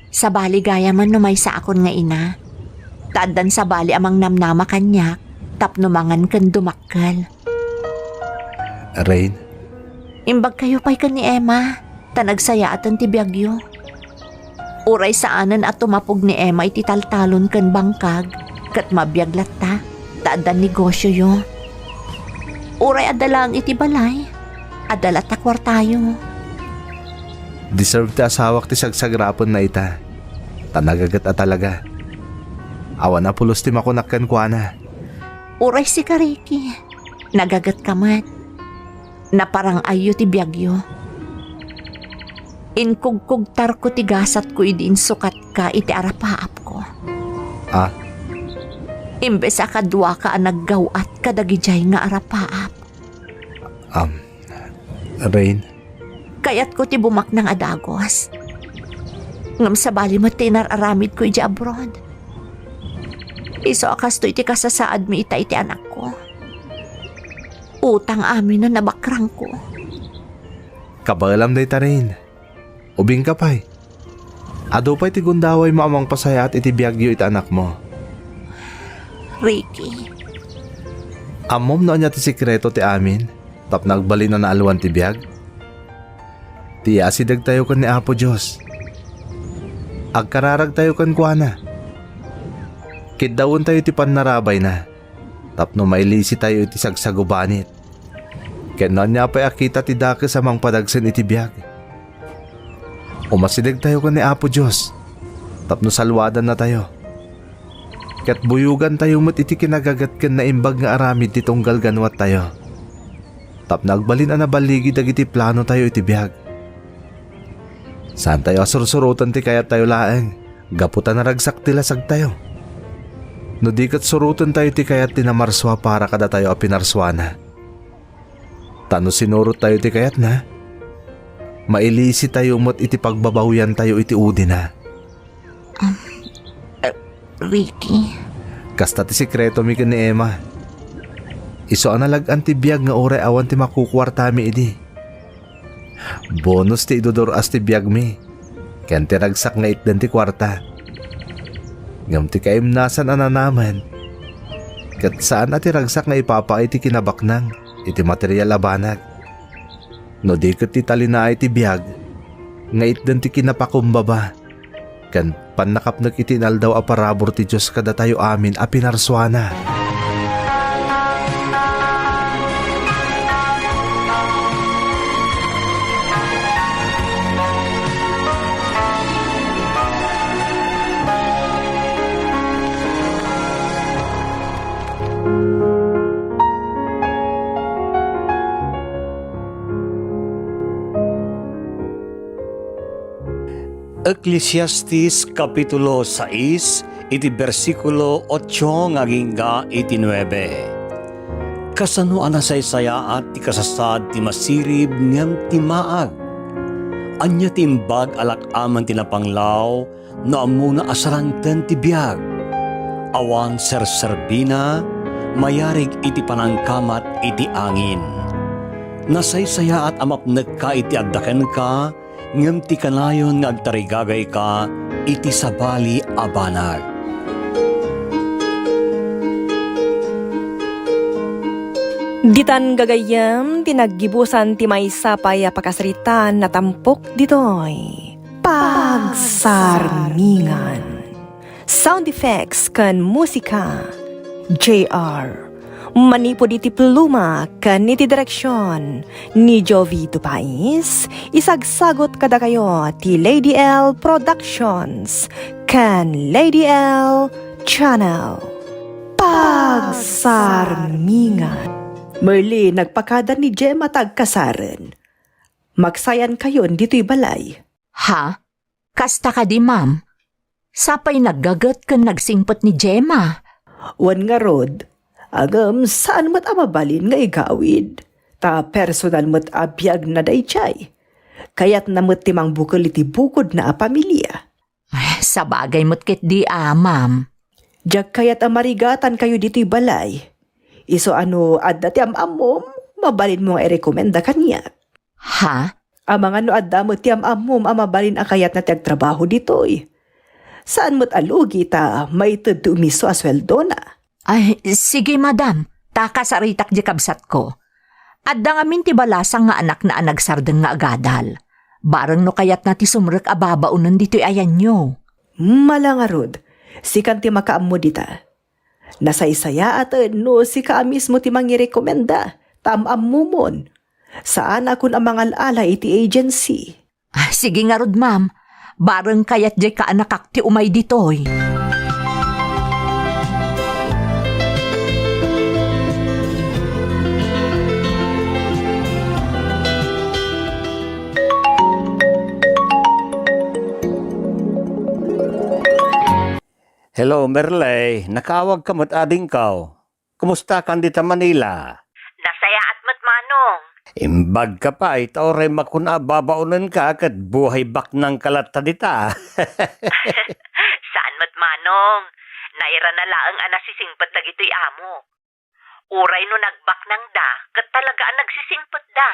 Sabali gayamen no maysaakon nga ina, ta addan sabali a mangnamnama kaniak tapno mangan ken dumakkel. Rain? Imbagkayo pay ken ni Emma, ta nagsayaaten ti biagyo. Uray saanen a tumapog ni Emma iti taltalon ken bangkag, ket mabiag latta, ta adda negosioyo. Uray adda laeng iti balay, adda latta kuartayo. Deserve ti asawak ti sagsagrapenna ita, ta nagaget a talaga. Awan a pulos ti makunak kenkuana. Uray sika, Ricky, nagagetka met. Naparang-ayyo ti biagyo. Inkugkugtarko ti gasatko idi insukatka iti arapaapko. Ah? Imbes a kaduaka a naggaw-at kadagijay nga arapaap. Um, Rain? Kayatko ti bumaknang a dagus. Ngem sabali met ti inar-aramidko idiay abroad. Isu a kastoy ti kasasaadmi ita iti anakko. Utang amin a nabakrangko. Kabaelam dayta, Rain. Ubingka pay. Adu pay ti gundawaymo a mangpasayaat iti biagyo iti anakmo. Ricky. Ammom no ania ti sekreto ti amin tapno agbalin a naalwan ti biag? Ti iyasidegtayo ken ni Apo Dios. Agkararagtayo kenkuana. Kiddawentayo ti pannarabayna tapno mailisitayo iti sagsagubanit. Ken no ania pay a kita ti dakes a mangpadagsen iti biag, umasidegtayo ken ni Apo Dios tapno salwadannatayo. Ket buyogantayo met iti kinagaget ken naimbag nga aramid ti tunggal ganuattayo, tapno agbalin a naballigi dagiti planotayo iti biag. Saantayo a sursuroten ti kayattayo laeng gapu ta naragsak ti lasagtayo. No di ket surotentayo ti kayat ti namarsua para kadatayo a pinarsuana. Ta no sinurottayo ti kayatna, mailisitayo met iti pagbabawiantayo iti udina. Um, eh, Ricky. Kasta ti sekretomi ken ni Emma. Isu a nalag-an ti biag nga uray awan ti makukuartami idi. Bonus ti idudur-as ti biagmi, ken ti ragsak nga itden ti kuarta. Ngem ti kaimnasan a nanamen, ket saan a ti ragsak nga ipapaay ti kinabaknang iti material a banag. No di ket ti talinaay ti biag nga itden ti kinapakumbaba ken pannakapnek iti inaldaw a parabur ti Dios kadatayo amin a pinarsuana. Eclesiastes Kapitulo sais, iti bersikulo otso nga agingga iti nuebe. Kasano a nasaysayaat ti kasasaad ti masirib ngem ti maag? Ania ti imbag a lak-amen ti napanglaw no ammona a sarangten ti biag? Awan serserbina, mayarig iti panangkamat iti angin. Nasaysayaat a mapnekka iti adda kenka, ngem ti kanayon nga agtarigagayka iti sabali a banag. Ditan gagayyem ti naggibusan ti maysa pay a pakasaritaan a tampok ditoy Pagsarmingan. Sound effects ken musika, J R. Manipud iti pluma ken iti direksion ni Jovito Pais, isagsagot kadakayo ti Lady L Productions ken Lady L Channel. Pagsarmingan. Merly, nagpakada ni Gemma ta agkasaren. Magsayankayon ditoy balay. Ha? Kasta kadi, ma'am? Sapay naggaget ken nagsingpet ni Gemma? Wen ngarud, ngem saan met a mabalin nga igawid, ta personal met a biagna daydiay. Kayatna met ti mangbukel iti bukodna a pamilia. Ay, sabagay met ketdi a, ma'am. Diak kayat a marigatankayo ditoy balay. Isu a no adda ti am-ammom, mabalinmo nga irekomenda kaniak. Ha? Amangan no adda met ti am-ammom a mabalin a kayatna ti agtrabaho ditoy. Saan met a lugi ta maited ti umiso a sueldona. Ay, sige, madam. Ta kasaritak di kabsatko. Adda ngamin ti balasang nga anakna a nagsardeng nga agadal. Bareng no kayatna ti sumrek a babaonen ditoy ayanyo. Mala ngarud, sikan ti makaammo dita. Nasaysayaaten no sika a mismo ti mangirekomenda, ta am-ammomon. Saanakon a mangal-ala iti agency. Ah, sige ngarud, ma'am. Bareng kayat diay kaanakak ti umay ditoy. Hello, Merle. Nakaawagka met adingko. Kumustakan dita Manila? Nasayaat met, Manong. Imbagka pay, ta uray makuna a babaonenka ket buhay baknangka latta dita. Saan met, Manong. Nairana laeng a nasisingpet dagitoy amok. Uray no nagbaknangda, ket talaga a nagsisingpetda.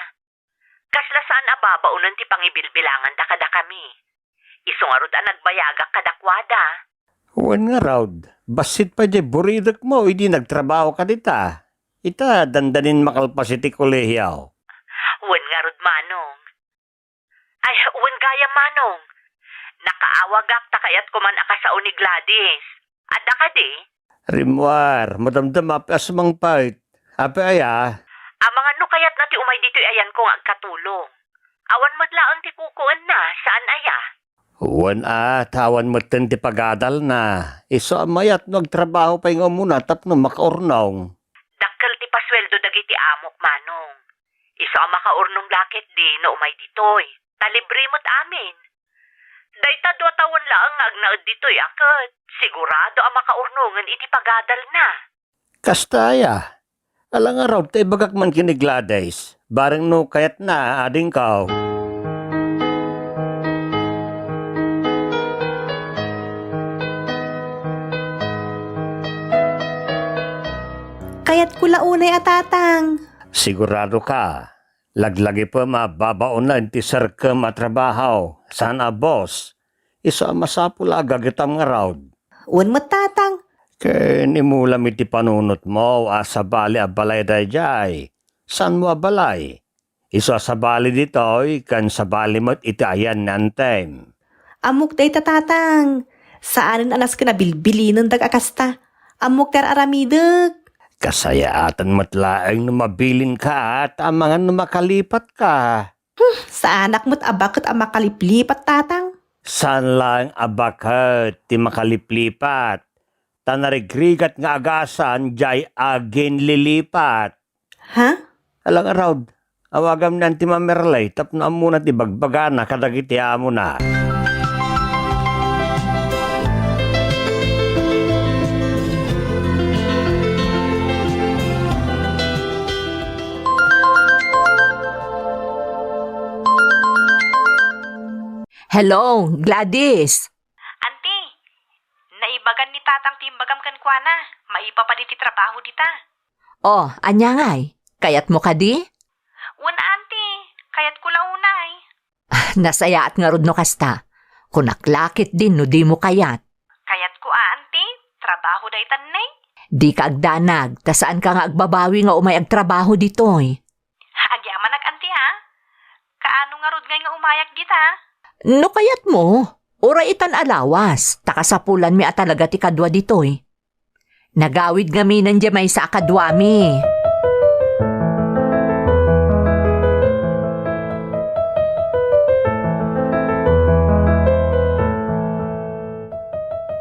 Kasla saan a babaonen ti pangibilbilanganda kadakami. Isu ngarud a nagbayagak kadakuada. Wen ngarud, bassit pay diay buridekmo idi nagtrabahoka dita. Ita, dandanin makalpas iti kolehio. Wen ngarud, Manong. Ay, wen gayam, Manong. Nakaawagak ta kayatko man a kasao ni Gladys. Adda kadi? Rimmuar, madamdama apay a sumangpet. Apay aya? Amangan no kayatna ti umay ditoy ayanko nga agkatulong. Awan met laeng ti kukuenna, saan aya? Wen a, ta awan metten ti pagadalna. Isu a mayat no agtrabaho pay nga umuna tapno makaurnong. Dakkel ti pasueldo dagiti amok, Manong. Isu a makaurnong la ketdi no umay ditoy. Ta libre met amin. Dayta dua tawen laeng nga agnaed ditoy a ket sigurado a makaurnongen iti pagadalna. Kasta aya? Ala ngarud ta ibagak man ken ni Gladys. Bareng no kayatna, adingko. Kayatko la unay a tatang. Siguradoka, laglagipem a babaonen ti serkem a trabaho, saan a boss. Isu a masapul a agagetam ngarud. Wen met, tatang. Ken imulam iti panunotmo a sabali a balay daydiay. Saanmo a balay? Isu a sabali ditoy ken sabali met iti ayan ni Antem. Ammok dayta, tatang. Saanen a nasken a bilbilinendak a kasta. Ammok ti ar-aramidek. Kasayaatan met laeng no mabilinka, ta amangan no makalipatka. Hmm, saanak met a baket a makaliplipat, tatang. Saan laeng a baket ti makaliplipat, ta narigrigat nga agasan diay aginlilipat. Ha? Ala ngarud, awagam ni Auntie Mamerlay tapno ammona ti bagbagana kadagiti amona. Hello, Gladys. Anti, naibagan ni tatang ti imbagam kenkuana. Maipapadi ti trabaho dita. Oh, ania ngay? Kayatmo kadi? Wen, anti. Kayatko la unay. Ah, nasayaat ngarud no kasta. Kunak la ketdin no dimo kayat. Kayatko a, anti. Trabaho daytan, ne? Dika agdanag, ta saanka nga agbabawi nga umay agtrabaho ditoy. Agyamanak, anti, ha? Kaano ngarud ngay nga umayak dita? No kayatmo, uray itan a lawas, ta kasapulanmi a talaga ti kadua ditoy. Nagawid ngamin diay maysa a kaduami.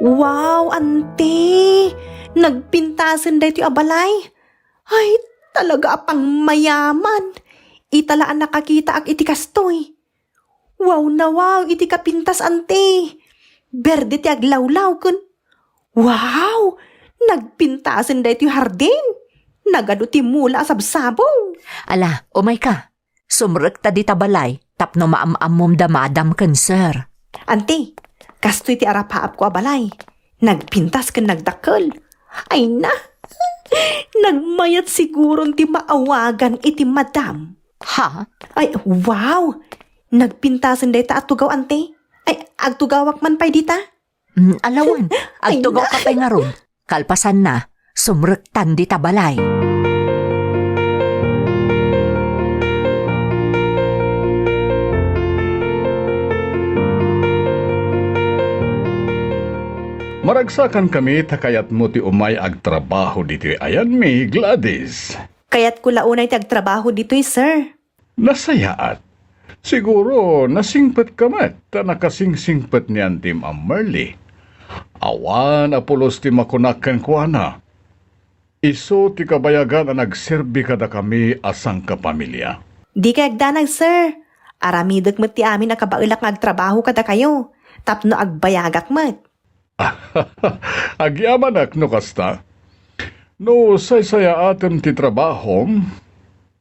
Wow, anti! Nagpintasen daytoy a balay. Ay, talaga a pangmayaman. Ita la a nakakitaak iti kastoy. Wow na wow iti kapintas, anti. Berde ti aglawlaw ken, wow! Nagpintasen daytoy hardin. Nagadu ti mula a sabsabong. Ala, umayka. Sumrekta dita balay tapno maam-ammom da madam ken sir. Anti, kastoy ti arapaapko a balay. Nagpintas ken nagdakkel. Ay na! Nagmayat siguron ti maawagan iti madam. Ha? Ay, wow! Nagpintasen dayta a tugaw, anti. Ay, agtugawak man pay dita? Mm, alawan, agtugawka pay ngarud. Kalpasanna, sumrektan dita balay. Maragsakankami ta kayatmo ti umay agtrabaho ditoy ayanmi, Gladys. Kayatko la unay ti agtrabaho ditoy, sir. Nasayaat. Siguro, nasingpetka met ta nakasingsingpet ni Antim a Merly. Awan a pulos ti makunak kenkuana. Isu ti kabayagan a nagserbi kadakami a sangkapamilia. Dikay agdanag, sir. Aramidek met ti amin a kabaelak nga agtrabaho kadakayo, tapno agbayagak met. Agyamanak no kasta. No saysayaatem ti trabahom,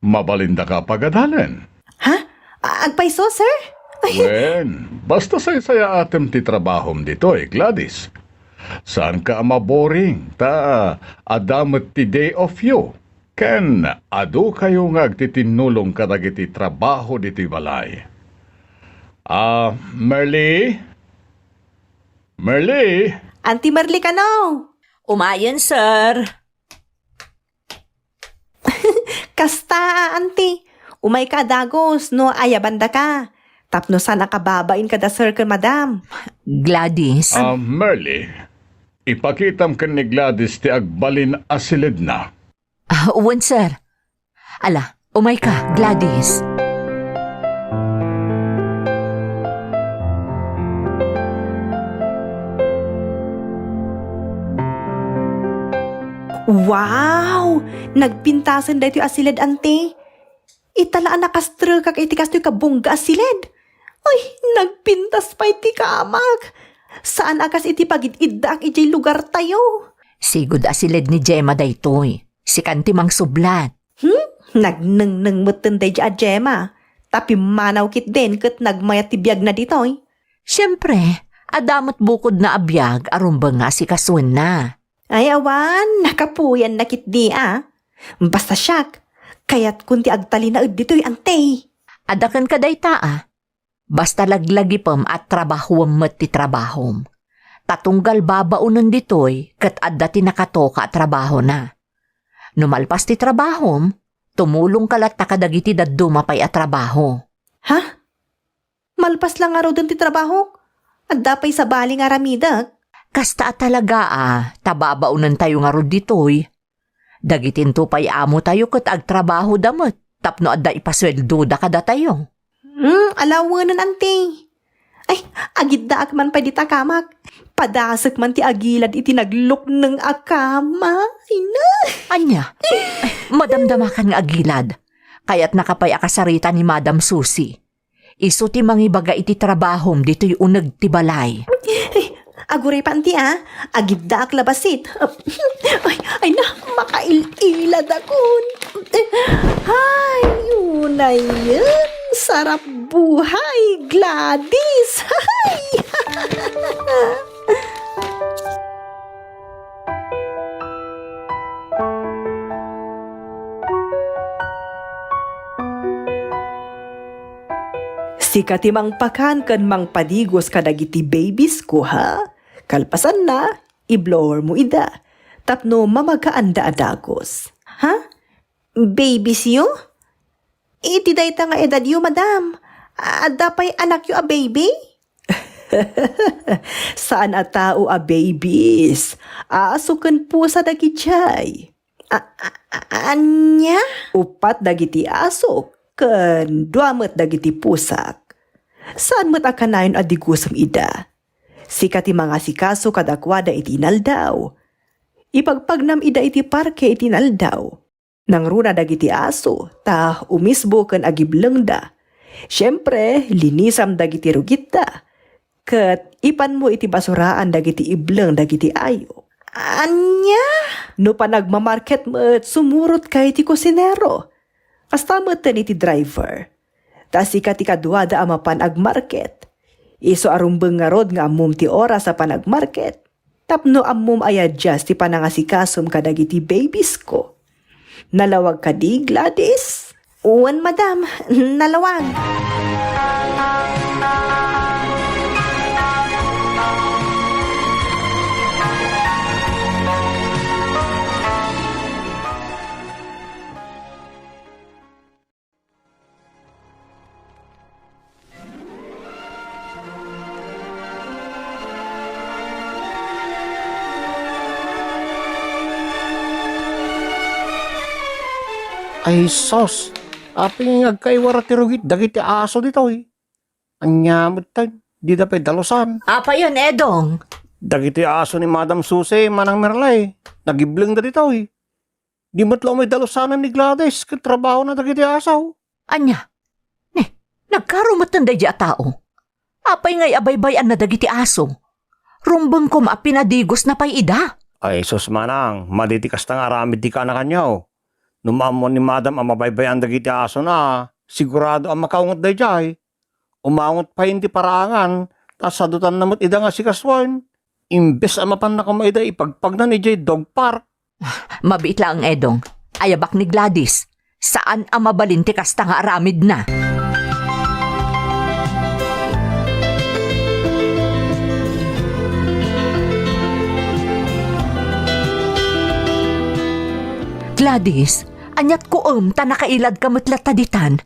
mabalindaka a pagadalen. Ha? A-, agpayso, sir? Ay. Wen, basta saysayaatem ti trabahom ditoy, Gladys. Saanka a maboring, ta adda met ti day off yo. Ken adukayo nga agtitinnulong kadagiti trabaho ditoy balay. Ah, Merly? Merly? Anti Merly kano? Umayen, sir. Kasta, anti. Umayka a dagus no ayabandaka. Tapno saan a kababain kada sir ken madam. Gladys? Ah, Merly, ipakitam ken ni Gladys ti agbalin a siledna. Ah, wen, sir. Ala, umayka, Gladys. Wow! Nagpintasen daytoy a siled, anti. Ita la a nakastrekak iti kastoy kabungga a siled. Ay, nagpintas pay ti kamak. Saan a kas iti pagid-iddaak idiay lugartayo. Sigud a siled ni Gemma daytoy. Sikan ti mangsublat. Hmm? Nagnengneng metten daydi a Gemma. Ta pimmanaw ketdin ket nagmayat ti biagna ditoy. Siempre, adda met bukodna a biag a rumbeng nga asikasoenna. Ay, awan, nakapuyanna ketdi a. Basta siak, kayatkon ti agtalinaed ditoy, anti. Adda kenka dayta a. Basta laglagipem a trabahuem met ti trabahom. Ta tunggal babaonen ditoy ket adda ti nakatoka a trabahona. No malpas ti trabahom, tumulongka latta kadagiti dadduma pay a trabaho. Ha? Malpas la ngaruden ti trabahok? Adda pay sabali nga aramidek? Kasta a talaga a, ta babaonentayo ngarud ditoy. Dagitinto pay amotayo ket agtrabahoda met tapno adda ipasueldoda kadatayo. Hmm, alawenen, anti. Ay, agiddaak man pay dita kamak. Padasek man ti agilad iti naglukneng a kama. Ay na. Ania? Ay, madamdamakan nga agilad. Kayatnaka pay a kasarita ni Madam Susi. Isu ti mangibaga iti trabahom ditoy uneg ti balay. Ay, aguray pa, anti, a. Agiddaak la bassit. Ay, ay na, makail-iladakon. Ay, unayen, sara Buhay, Gladys! Hay! Sika ti mangpakan ken mangpadigos kadagiti babies ko, ha? Kalpasanna, i-blower mo ida, tapno mamagaanda a dagus. Ha? Babies yo? Iti dayta nga edad yo, madam, adda pay anak yo a baby? Saan a tao a babies. Aso ken pusa dagijay. A-, a-, a-, ania? Uppat dagiti asok, ken dua met dagiti pusak. Saan met a kanayon a digusem ida. Sika ti mangasikaso kadakuada iti inaldaw. Ipagpagnam ida iti parke iti inaldaw. Nangruna dagiti aso, ta umisbo ken agiblengda. Siempre, linisam dagiti rugitta. Ket ipanmo iti basuraan dagiti ibleng dagiti ayup. Ania? No panagmamarket met, sumurotka iti kusinero. Kasta metten iti driver. Ta sika ti kaduada a mapan agmarket. Isu a rumbeng ngarud nga ammom ti oras a panagmarket. Tapno ammom a yadias ti panangasikasom kadagiti babies ko. Nalawag kadi, Gladys? Wen, madam, nalawag. Ay sus! Apay nga agkaiwara ti rugit dagiti aso ditoy? Ania metten, dida pay dalusan. Apayen, Edong? Dagiti aso ni Madam Susi, Manang Merlay, nagiblengda ditoy. Di met la umay dalusanen ni Gladys ket trabahona dagiti aso. Ania? Ni, nagkaro metten daydi a tao. Apay ngay a baybay-anna dagiti aso? Rumbengkom a pinadigosna pay ida. Ay sus, manang, madi ti kasta nga aramid ti kaanakanyo. No maammo ni madam a mabaybay-an dagiti asona, sigurado a makaunget daydiay. Umaunget pay iti paraangan, ta sadutanna met ida nga sikasuen. Imbes a mapanna koma ida ipagpagnan idiay dog park. Mabiit laeng, Edong. Ayabak ni Gladys. Saan a mabalin ti kasta nga aramidna. Gladys, aniat kuem ta nakailadka met latta ditan?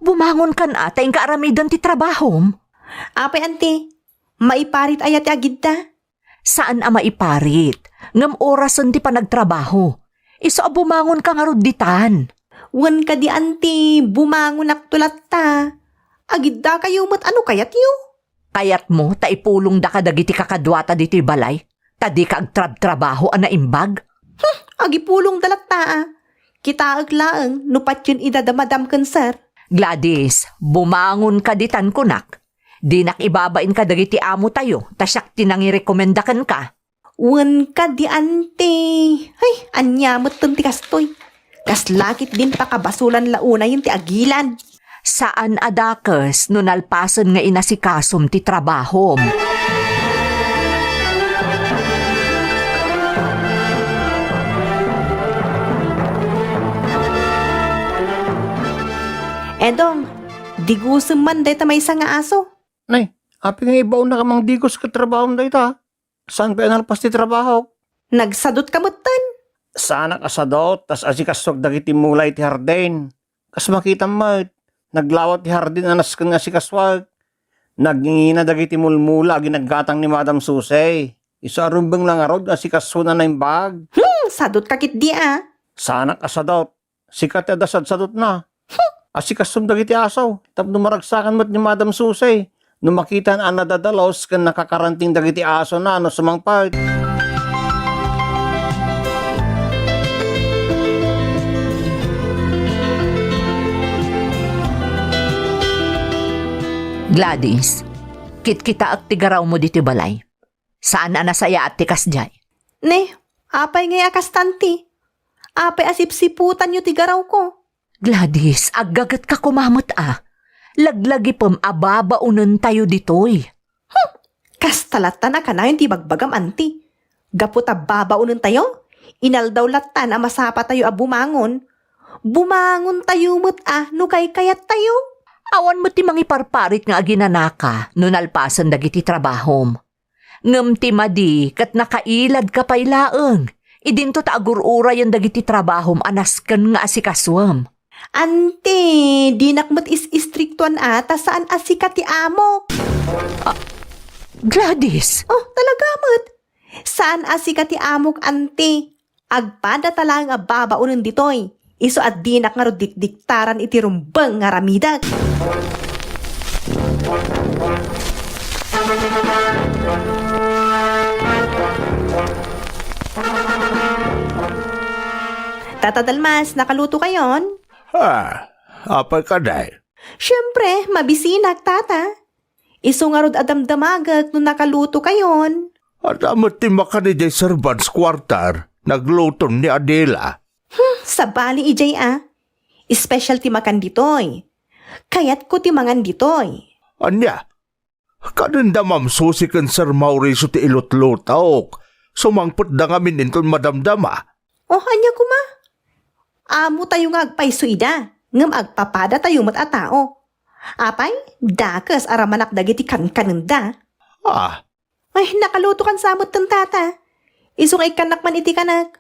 Bumangonkan a ta inka aramiden ti trabahom. Apay, anti, maiparit aya ti agidda? Saan a maiparit, ngem orasen ti panagtrabaho. Isu a bumangonka ngarud ditan. Wen kadi, anti, bumangonakto latta. Agiddakayo met a no kayatyo. Kayatmo ta ipulongda kadagiti kakaduata ditoy balay, ta dika agtrabtrabaho a naimbag? Hmm, agipulongda latta a. Kitaek laeng no patien ida da madam ken sir. Gladys, bumangonka ditan kunak. Dinak ibabain kadagiti amotayo, ta siak ti nangirekomenda kenka. Wen kadi, anti. Ay, ania metten ti kastoy? Kasla ketdin pakabasulan la unayen ti agilad. Saan a dakes no nalpasen nga inasikasom ti trabahom. Edong, digusem man dayta maysa nga aso. Nay, apay nga ibaonnaka mangdigos ket trabahom dayta? Saan pay a nalpas ti trabahok? Nagsadutka metten. Saanak a sadut, ta asikasuak dagiti mula iti hardin. Kas makitam met, naglawat ti hardin a nasken nga asikasuak. Nagngina dagiti mulmula a ginaggatang ni Madam Susi. Isu a rumbeng la ngarud nga asikasona naimbag. Hmm, sadutka ketdi a. Saanak a sadut. Sika ti adda sadsadutna. Asikasom dagiti aso, tapno maragsakan met ni Madam Susi no makitan a nadadalus ken nakakaranting dagiti asona no sumangpet. Gladys, kitkitaek ti garawmo ditoy balay. Saan a nasayaat ti kasdiay. Ne, apay ngay a kasta, anti? Apay a sipsiputanyo ti garawko? Gladys, aggagetka koma met a. Laglagipem a babaonentayo ditoy. Kasta lattan a kanayon ti ibagbagam, anti. Gapu ta babaonentayo, inaldaw lattan a masapatayo a bumangon. Bumangontayo met a no kaykayattayo. Awan met ti mangiparparit nga aginanaka no nalpasen dagiti trabahom. Ngem ti madi ket nakailadka pay laeng. Idinto ta agur-urayen dagiti trabahom a nasken nga asikasuem. Anti, dinak met is-istriktuan a ta saan a sika ti amok. Ah, Gladys! Oh, talaga met. Saan a sika ti amok, anti. Agpadata laeng a babaonen ditoy. Isu a dinak ngarud dikdiktaran iti rumbeng nga aramidek. Tata Dalmas, nakaluto kayon? Ha? Apay kadi? Siyempre, mabisinak, Tata. Isu ngarud a damdamagek no nakaluto kayon. Adda met ti makan idiay servants' quarter, nagluton ni Adela. Hmm, sabali idiay a. Special ti makan ditoy. Kayatko ti mangan ditoy. Ania? Kanenda Ma'am Susi ken Sir Mauricio ti ilutlutok. Sumangpetda ngamin inton madamdama. Oh, ania koma? Amotayo nga agpayso ida, ngem agpapadatayo met a tao. Apay, dakes a ramanak dagiti kankanenda. Ah. Ay, nakalutokan sa met ten, Tata. Isu nga ikkannak man iti kanek.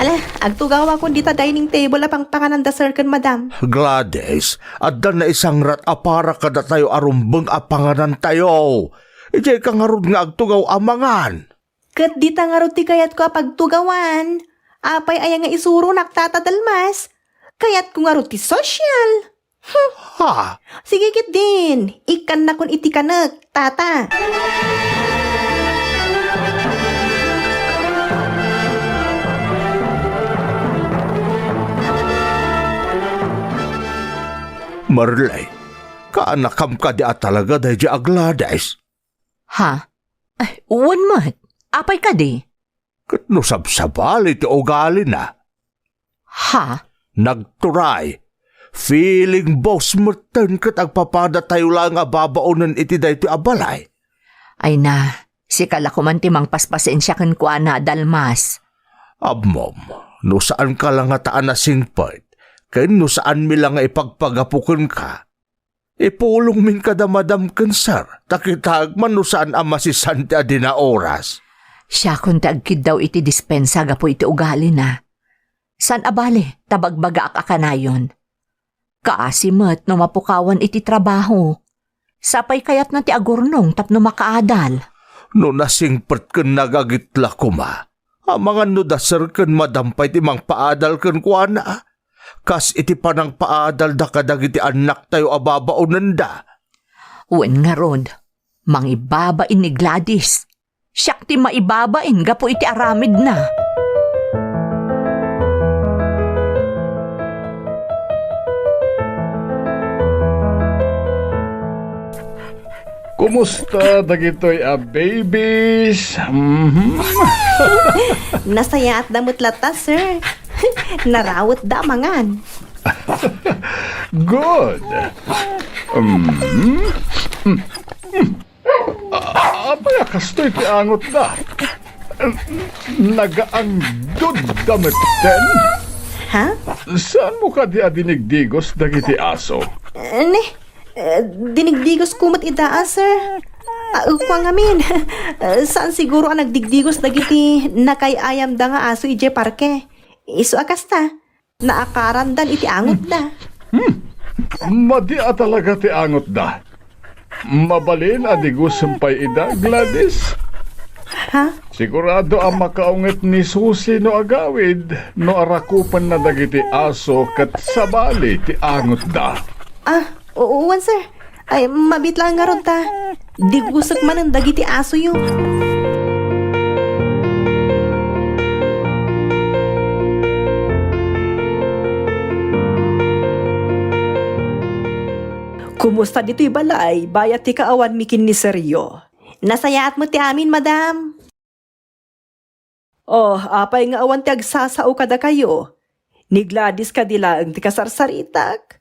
Ala, agtugawakon dita dining table a pangpanganan da Sir ken Madam. Gladys, adda naisangrat a para kadatayo a rumbeng a panganantayo. Idiayka ngarud nga agtugaw a mangan. Ket dita ngarud ti kayatko a pagtugawan. Apay aya nga isuronak, Tata Dalmas? Kayatko ngarud ti sosyal. Hmm. Ha? Sige ketdin, ikkannakon iti kanek, Tata. Marley, kaanakam kadi a talaga daydi a Gladys? Ha? Ay, wen met. Apay kadi? Ket no sabsabali ti ugalina. Ha? Nagturay. Feeling boss metten ket agpapadatayo laeng a babaonen iti daytoy a balay. Ay na, sika la koman ti mangpaspasensia kenkuana, Dalmas. Ammom, no saanka la ngata a nasingpet, ken no saanmi la nga ipagpagapu kenka, ipulongmin kada madam ken sir, ta kitaek man no saan a masisan ti adina oras. Siakon ti agkiddaw iti dispensa gapu iti ugalina. Saan a bale, ta bagbagaak a kanayon. Kaasi met no mapukawan iti trabaho. Sapay kayatna ti agurnong tapno makaadal. No nasingpet ken nagagitla koma, amangan no da sir ken madam pay ti mangpaadal kenkuana, kas iti panangpaadalda kadagiti annaktayo a babaonenda. Wen ngarud, mangibabain ni Gladys. Siak ti maibabain gapu iti aramidna. Kumusta dagitoy a babies? Mhm. Nasayaatda met latta, sir. Narawetda a mangan. Good. Mhm. A-, apay a kastoy ti angotda? Nagaangdodda metten? Ha? Saanmo kadi a dinigdigos dagiti aso? Ne, eh, dinigdigosko met ida, a, sir. Ah, kua ngamin. Eh, saan siguro a nagdigdigos dagiti nakay-ayamda nga aso idiay parke. Isu a kasta, naakarandan iti angotda. Hmm. Madi a talaga ti angotda. Mabalin a digosem pay ida, Gladys? Ha? Sigurado a makaunget ni Susi no agawid no arakupenna dagiti aso ket sabali ti angotda. Ah, oo, wen, sir. Ay, mabiit laeng ngarud ta digosek manen dagiti asoyo. Kumusta ditoy balay, bayat ti kaawanmi ken ni Sergio? Nasayaat met ti amin, madam. Oh, apay nga awan ti agsasao kadakayo? Ni Gladys kadi laeng ti kasarsaritak?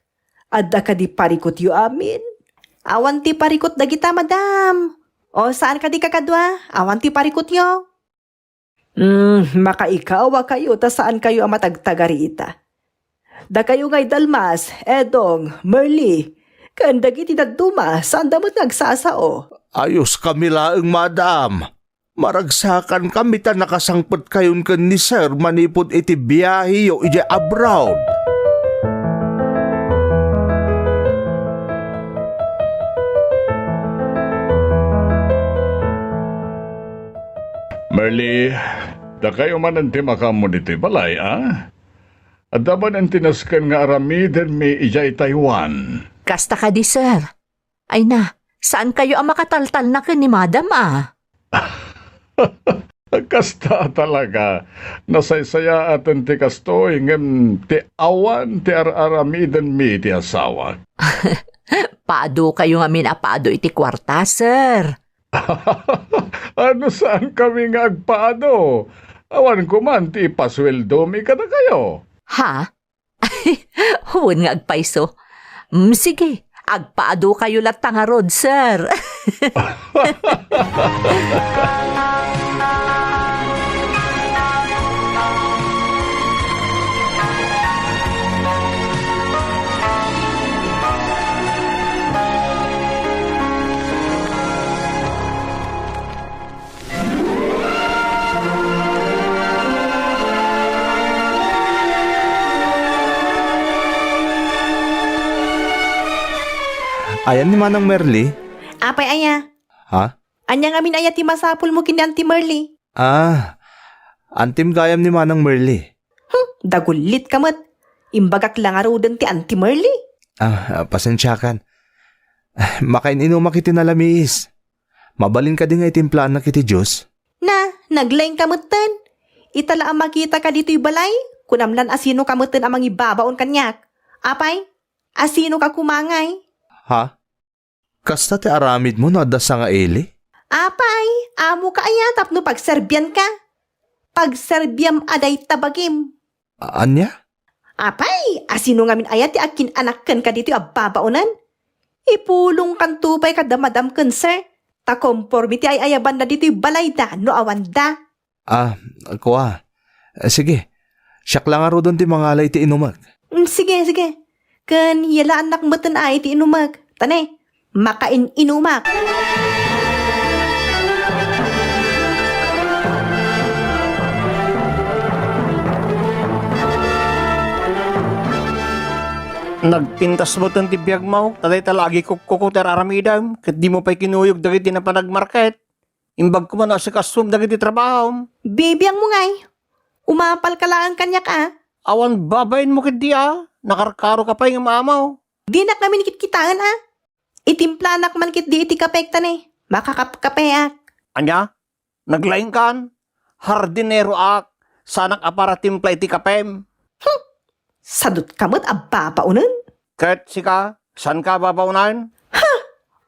Adda kadi parikutyo amin? Awan ti parikut dagita, madam. O, saan kadi kakadua? Awan ti parikutyo? Hmm, makaikaw a kayo ta saan kayo a matagtagari ita. Dakayo ngay Dalmas, Edong, Merly, ken dagiti dadduma, saanda met nga agsasao. Ayos kami laeng, madam. Maragsakankami ta nakasangpetkayon ken ni Sir manipud iti biaheyo idiay abroad. Merly, dakayo manen ti makaammo ditoy balay, a? Adda manen ti nasken nga aramidenmi idiay Taiwan. Kasta kadi, sir. Ay na, saan kayo a makataltalna ken ni madam, a? Kasta talaga. Nasaysayaaten ti kastoy, ngem ti awan ti ar-aramidenmi ti asawak. Pado kayo ngamin a pado iti kuarta, sir. Ano, saan kami nga agpaado? Awan koman ti ipasueldomi kadakayo. Ha? Wen nga agpayso. Mm, sige, agpaado kayo latta ngarud, sir. Ayan ni Manang Merly? Apay aya? Ha? Ania ngamin aya ti masapulmo ken ni Auntie Merly? Ah, antim gayam ni Manang Merly. Hmm, dagullit ka met. Imbagak la ngaruden ti Auntie Merly. Ah, ah, pasensiakan. Ah, makain-inumak iti nalamiis. Mabalin kadi nga itimplaannak iti juice? Na, naglaing ka metten. Ita la a makita ka ditoy balay, kunam lan a sino ka metten a mangibabaon kaniak. Apay, a sino ka koma ngay? Ha? Kasta ti aramidmo no adda sangaili? Apay, amo ka aya tapno pagserbian ka? Pagserbiam a dayta bagim. A-, ania? Apay, a sino ngamin aya ti agkin-anak kenka ditoy a babaonen? Ipulongkanto pay kada madam ken sir, ta komporme ti ay-ayabanna ditoy balayda no awanda. Ah, kua. Eh, sige, siak la ngaruden ti mangala iti inumek. Mm, sige, sige. Ken yalaannak metten a iti inumek. Ta ne, makain-inumak. Nagpintas metten ti biagmo, ta dayta la agikukkuko ti ar-aramidem, ket dimo pay kinuyog dagiti napan agmarket. Imbag koma no asikasuem dagiti trabahom. Bibiangmo ngay. Umapal ka laeng kaniak a. Awan babainmo ketdi a. Nakarkaro ka pay ngem amaw. Dinak ngamin kitkitaen a. Itimplanak man ketdi iti kapek ta ne, makakapkapeak. Ania? Naglaingkan? Hardinero ak, saanak a para timpla iti kapem. Hmm. Sadut ka met a babaonen? Ket sika, saan ka babaonen? Ha!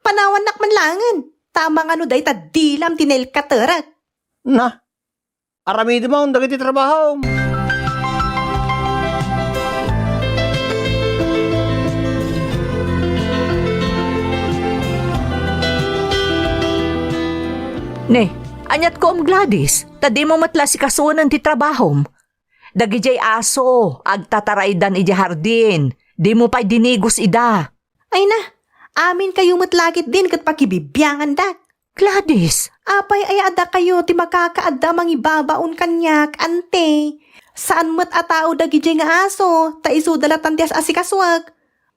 Panawannak man laengen, ta mangano dayta dilam ti nailkaterek. Na, aramidem on dagiti trabahom. Ne, aniat ko, Gladys, ta dimo met la sikasuenen ti trabahom. Dagidiay aso, agtataraydan idiay hardin, dimo pay dinigos ida. Ay na, amin kayo met la ketdin ket pakibibiangandak. Gladys! Apay aya a dakayo ti makakaadda a mangibabaon kaniak, ante? Saan met a tao dagidiay nga aso, ta isuda latan ti as-asikasuek.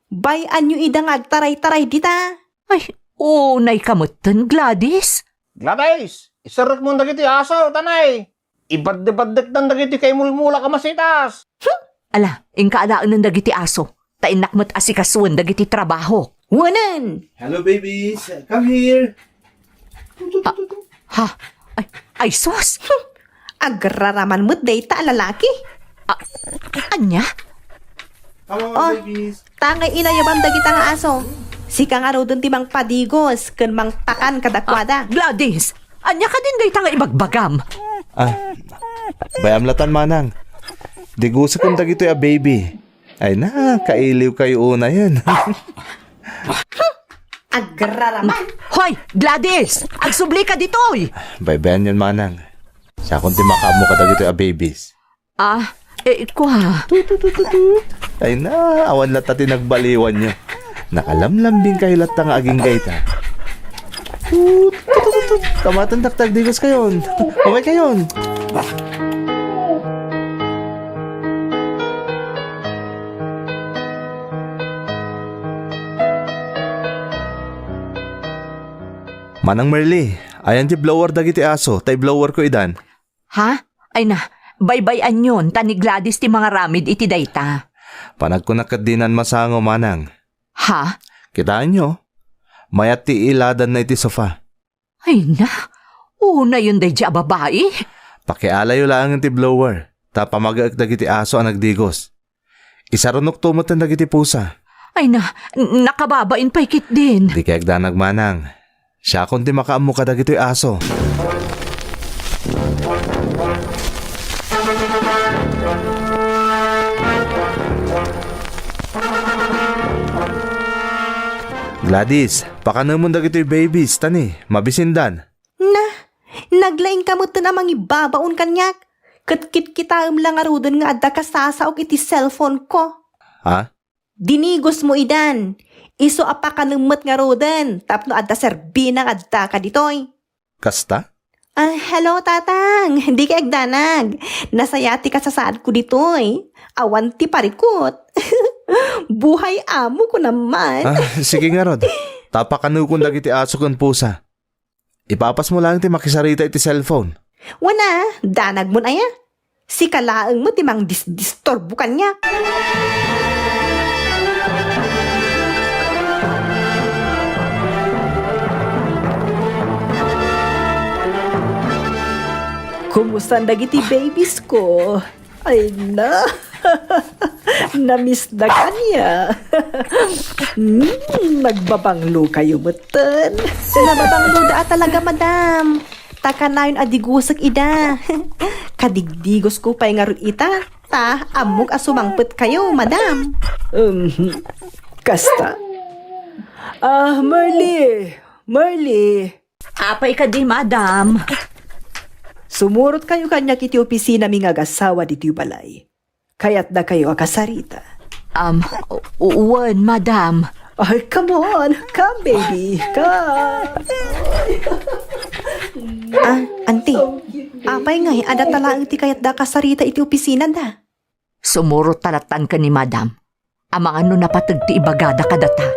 Bay-anyo ida nga agtaray-taray dita. Ay, unay ka metten, Gladys. Gladys, iserrekmon dagiti aso, tanay. Ibaddebaddekdan dagiti kaimulmulak a masitas. Hmm? Ala, inka alaenen dagiti aso, ta innak met asikasuen dagiti trabaho. Wanan! Hello, babies. Come here. Ah, ha? Ay, ay, sus! Hmm. Agraraman met dayta a lalaki. Ah, anya? Come on, oh, babies. Tangay inayabam dagita nga aso. Sika ngaruden ti mangpadigos ken mangtakan kadakuada. Ah, Gladys! Anya kadin dayta nga ibagbagam? Ah, bay-am latan, manang. Digosek dagitoy a baby. Ay na, kailiw kayo unayen. Agraraman. Hoy, Gladys! Agsubli ka ditoy! Baybayan yon, manang. Siakon ti makaammo kadagitoy a babies. Ah, eh, kua. Ay na, awan latta ti nagbaliwanyo. Nakalamlambing kayo latta nga agingga ita. Tut, tut, tut, tut. Kamaten dakta agdigos kayon. Umay kayon. Manang Merly, ayan ti blower dagiti aso, tay blower ko idan. Ha? Ay na, baybay-anyon, ta ni Gladys ti mangaramid iti dayta. Panagkunak ket dinan masango, manang. Ha? Kitaenyo? Mayat ti iladanna iti sofa. Ay na, unayon daydi a babai? Pakialayo laengen ti blower, ta pamagaek dagiti aso a nagdigos. Isarunokto metten dagiti pusa. Ay na, n-, nakababain pay ketdin. Dika agdanag, manang. Siakon ti makaammo kadagitoy aso. Gladys, pakanemon dagitoy babies, ta ni, mabisindan. Na, naglaingka metten a mangibabaon kaniak, ket kitkitaem la ngaruden nga adda kasasaok iti cellphone-ko. Ha? Dinigosmo idan, isu a pakanem met ngaruden tapno adda serbina nga addaka ditoy. Kasta? Ah, hello, Tatang. Dika agdanag. Nasaya ti kasasaadko ditoy. Awan ti parikut. Buhay amo ko naman. Ah, sige ngarud. Ta pakanekon dagiti aso ken pusa. Ipapasmo laeng ti makisarita iti cellphone. Wana, danagmon aya? Sika laeng met ti mangdisdisturbo kaniak. Kumustan dagiti babies ko? Ay na. Namisda kaniak. Mm, nagbabanglo kayo metten. Nababangloda a talaga, madam. Ta kanayon a digosek ida. Kadigdigosko pay ngarud ita, ta ammok a sumangpet kayo, madam. Um, kasta. Ah, Merly, Merly. Apay kadi, madam? Sumurot kayo kaniak iti opisina mi nga agasawa ditoy balay. Kayatda kayo a kasarita. Um, u-, wen, madam. Ay, come on. Come, baby. Come. Ah, auntie. Apay ngay, adda ta laeng ti kayatda a kasarita iti opisinada? Sumurot ta lattan ken ni madam. Amangan no napateg ti ibagada kadata.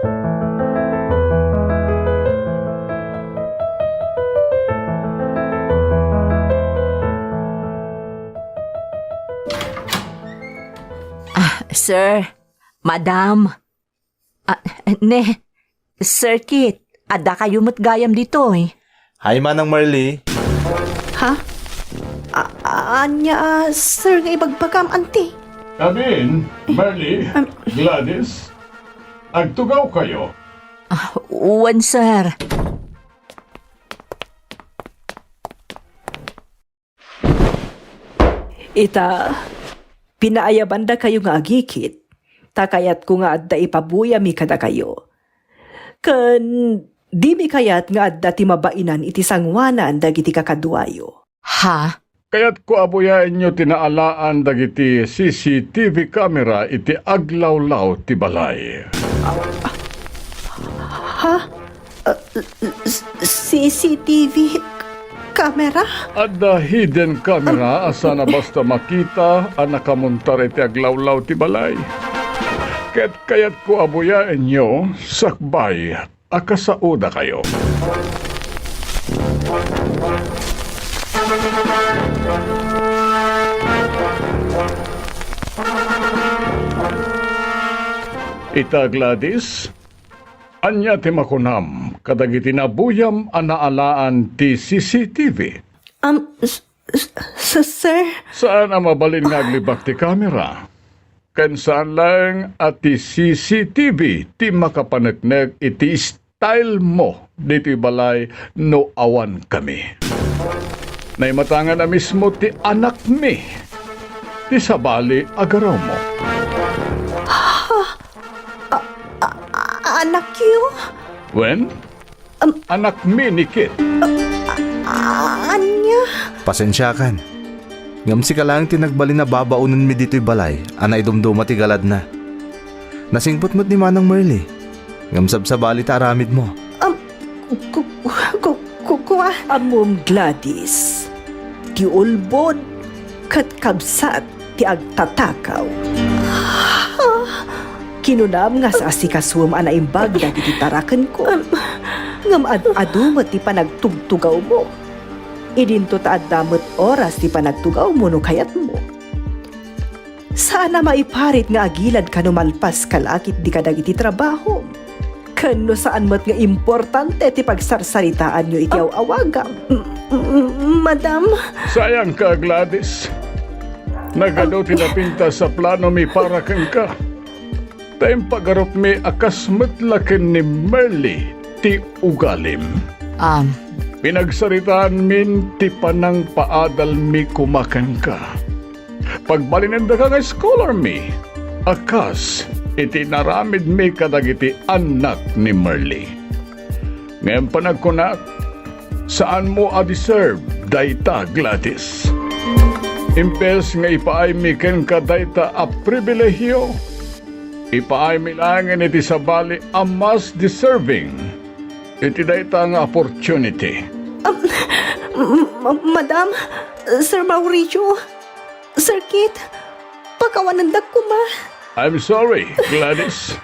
Ah, sir, madam. Ah, ne, Sir Kit, adda kayo met gayam ditoy. Hi, Manang Marley. Ha? A-, a-, ania, ah, sir, nga ibagbagam, anti? Kabin, Marley, Am- Gladys, agtugaw kayo. Ah, wen, sir. Ita, pinaayabandakayo nga agikit, ta kayatko nga adda ipabuyammi kadakayo. Ken dimi kayat nga adda ti mabainan iti sanguanan dagiti kakaduayo. Ha? Kayatko a buyaenyo ti naalaan dagiti C C T V camera iti aglawlaw ti balay. Ha? Ah, s-, C C T V camera? Adda hidden camera a saan a basta makita a nakamontar iti aglawlaw ti balay. Ket kayatko a buyaenyo sakbay a kasaodakayo. Ita, Gladys, ania ti makunam kadagiti nabuyam a naalaan ti C C T V? Am, s-, s-, s-, sir? Saan a mabalin nga aglibak ti kamera. Ken saan laeng a ti C C T V ti makapaneknek iti style mo ditoy balay no awan kami. Naimatangan a mismo ti anakmi ti sabali a garawmo. Anakyo? Wen? Am- Anakmi ni Kit. A-, ania? Pasensiakan. Ngem sika laeng ti nagbalin a babaonenmi ditoy balay a naidumduma ti galadna. Nasingpet met ni Manang Merly. Ngem sabsabali ta aramidmo. Am, ku-, ku-, ku-, kua? Ammom, Gladys, ti ulbod ket kabsat ti agtatakaw. Kinunam nga saasikasuem a naimbag dagiti tarakenko. Ngem ad-adu met ti panagtugtugawmo. Idinto ta adda met oras ti panagtugawmo no kayatmo. Saan a maiparit nga agiladka no malpaska la ketdi kadagiti trabahom. Ken no saan met nga importante ti pagsarsaritaanyo iti aw-awagam. M-, m-, madam. Sayangka, Gladys. Nagadu ti napintas a planomi para kenka. Ta impagarupmi a kas met la ken ni Merly ti ugalim. Am. Pinagsaritaanmin ti panangpaadalmi koma kenka. Pagbalinendaka nga scholarmi, a kas iti inaramidmi kadagiti annak ni Merly. Ngem panagkunak, saanmo a deserve dayta, Gladys. Imbes nga ipaaymi kenka dayta a pribilehio, ipaaymi laengen iti sabali a mas deserving iti dayta nga opportunity. Um, m-, m-, Madam, Sir Mauricio, Sir Kit, pakawanendak koma. I'm sorry, Gladys.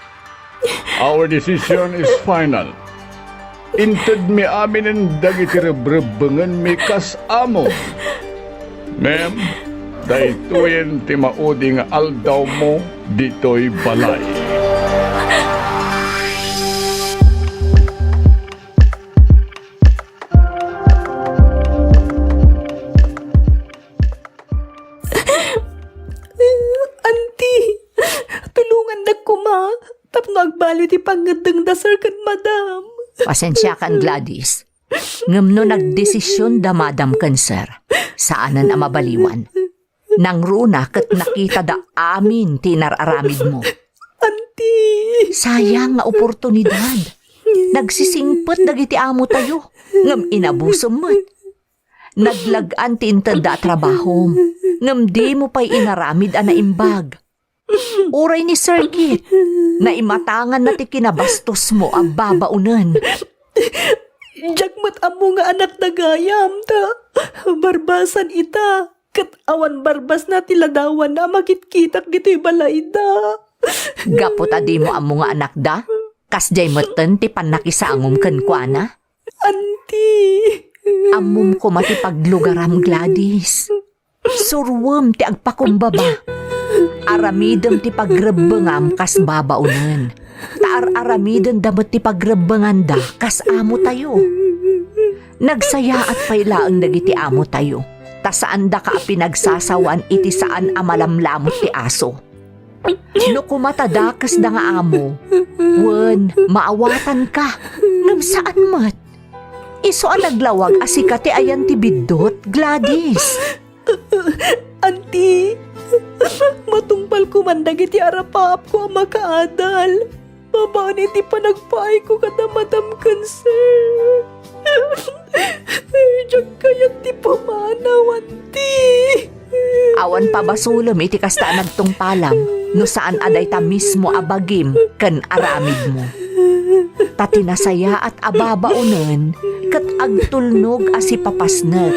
Our decision is final. Intedmi aminen dagiti rebrebbengenmi kas amom. Ngem, daytoyen ti maudi nga aldawmo ditoy balay. Auntie, tulongannak koma tapno agbaliw ti pangngeddengda, sir, ken madam. Pasensiakan, Gladys. Ngem no nagdesisionda madam ken sir, saanen a mabaliwan. Nangruna ket nakitada amin ti inar-aramidmo. Auntie! Sayang nga oportunidad. Nagsisingpet dagiti amotayo, ngem inabusem met. Naglag-an ti intedda a trabahom, ngem dimo pay inaramid a naimbag. Uray ni Sir Kit, naimatanganna ti kinabastosmo a babaonen. Diak met ammo nga anakda gayam, ta barbasan ita, ket awan barbasna ti ladawanna a makitkitak ditoy balayda. Gapu ta dimo ammo nga anakda, kasdiay metten ti pannakisangom kenkuana. Auntie! Ammom koma ti paglugaram, Gladys. Suroem ti agpakumbaba. Aramidem ti pagrebbengam kas babaonen. Ta ar-aramidenda met ti pagrebbenganda kas amotayo. Nagsayaat pay laeng dagiti amotayo, ta saandaka a pinagsasawan iti saan a malamlamut ti aso. No koma ta dakesda nga amo, wen, maawatanka, ngem saan met. Isu a naglawag a sika ti ayan ti biddut, Gladys. Auntie, matungpal koman dagiti arapaapko a makaadal. Babaen iti panagpaayko kada madam ken sir. Diak kayat ti pumanaw, auntie. Awan pabasolem iti kasta a nagtungpalam, no saan a dayta mismo a bagim ken aramidmo. Ta ti nasayaat a babaonen ket agtulnog a sipapasnek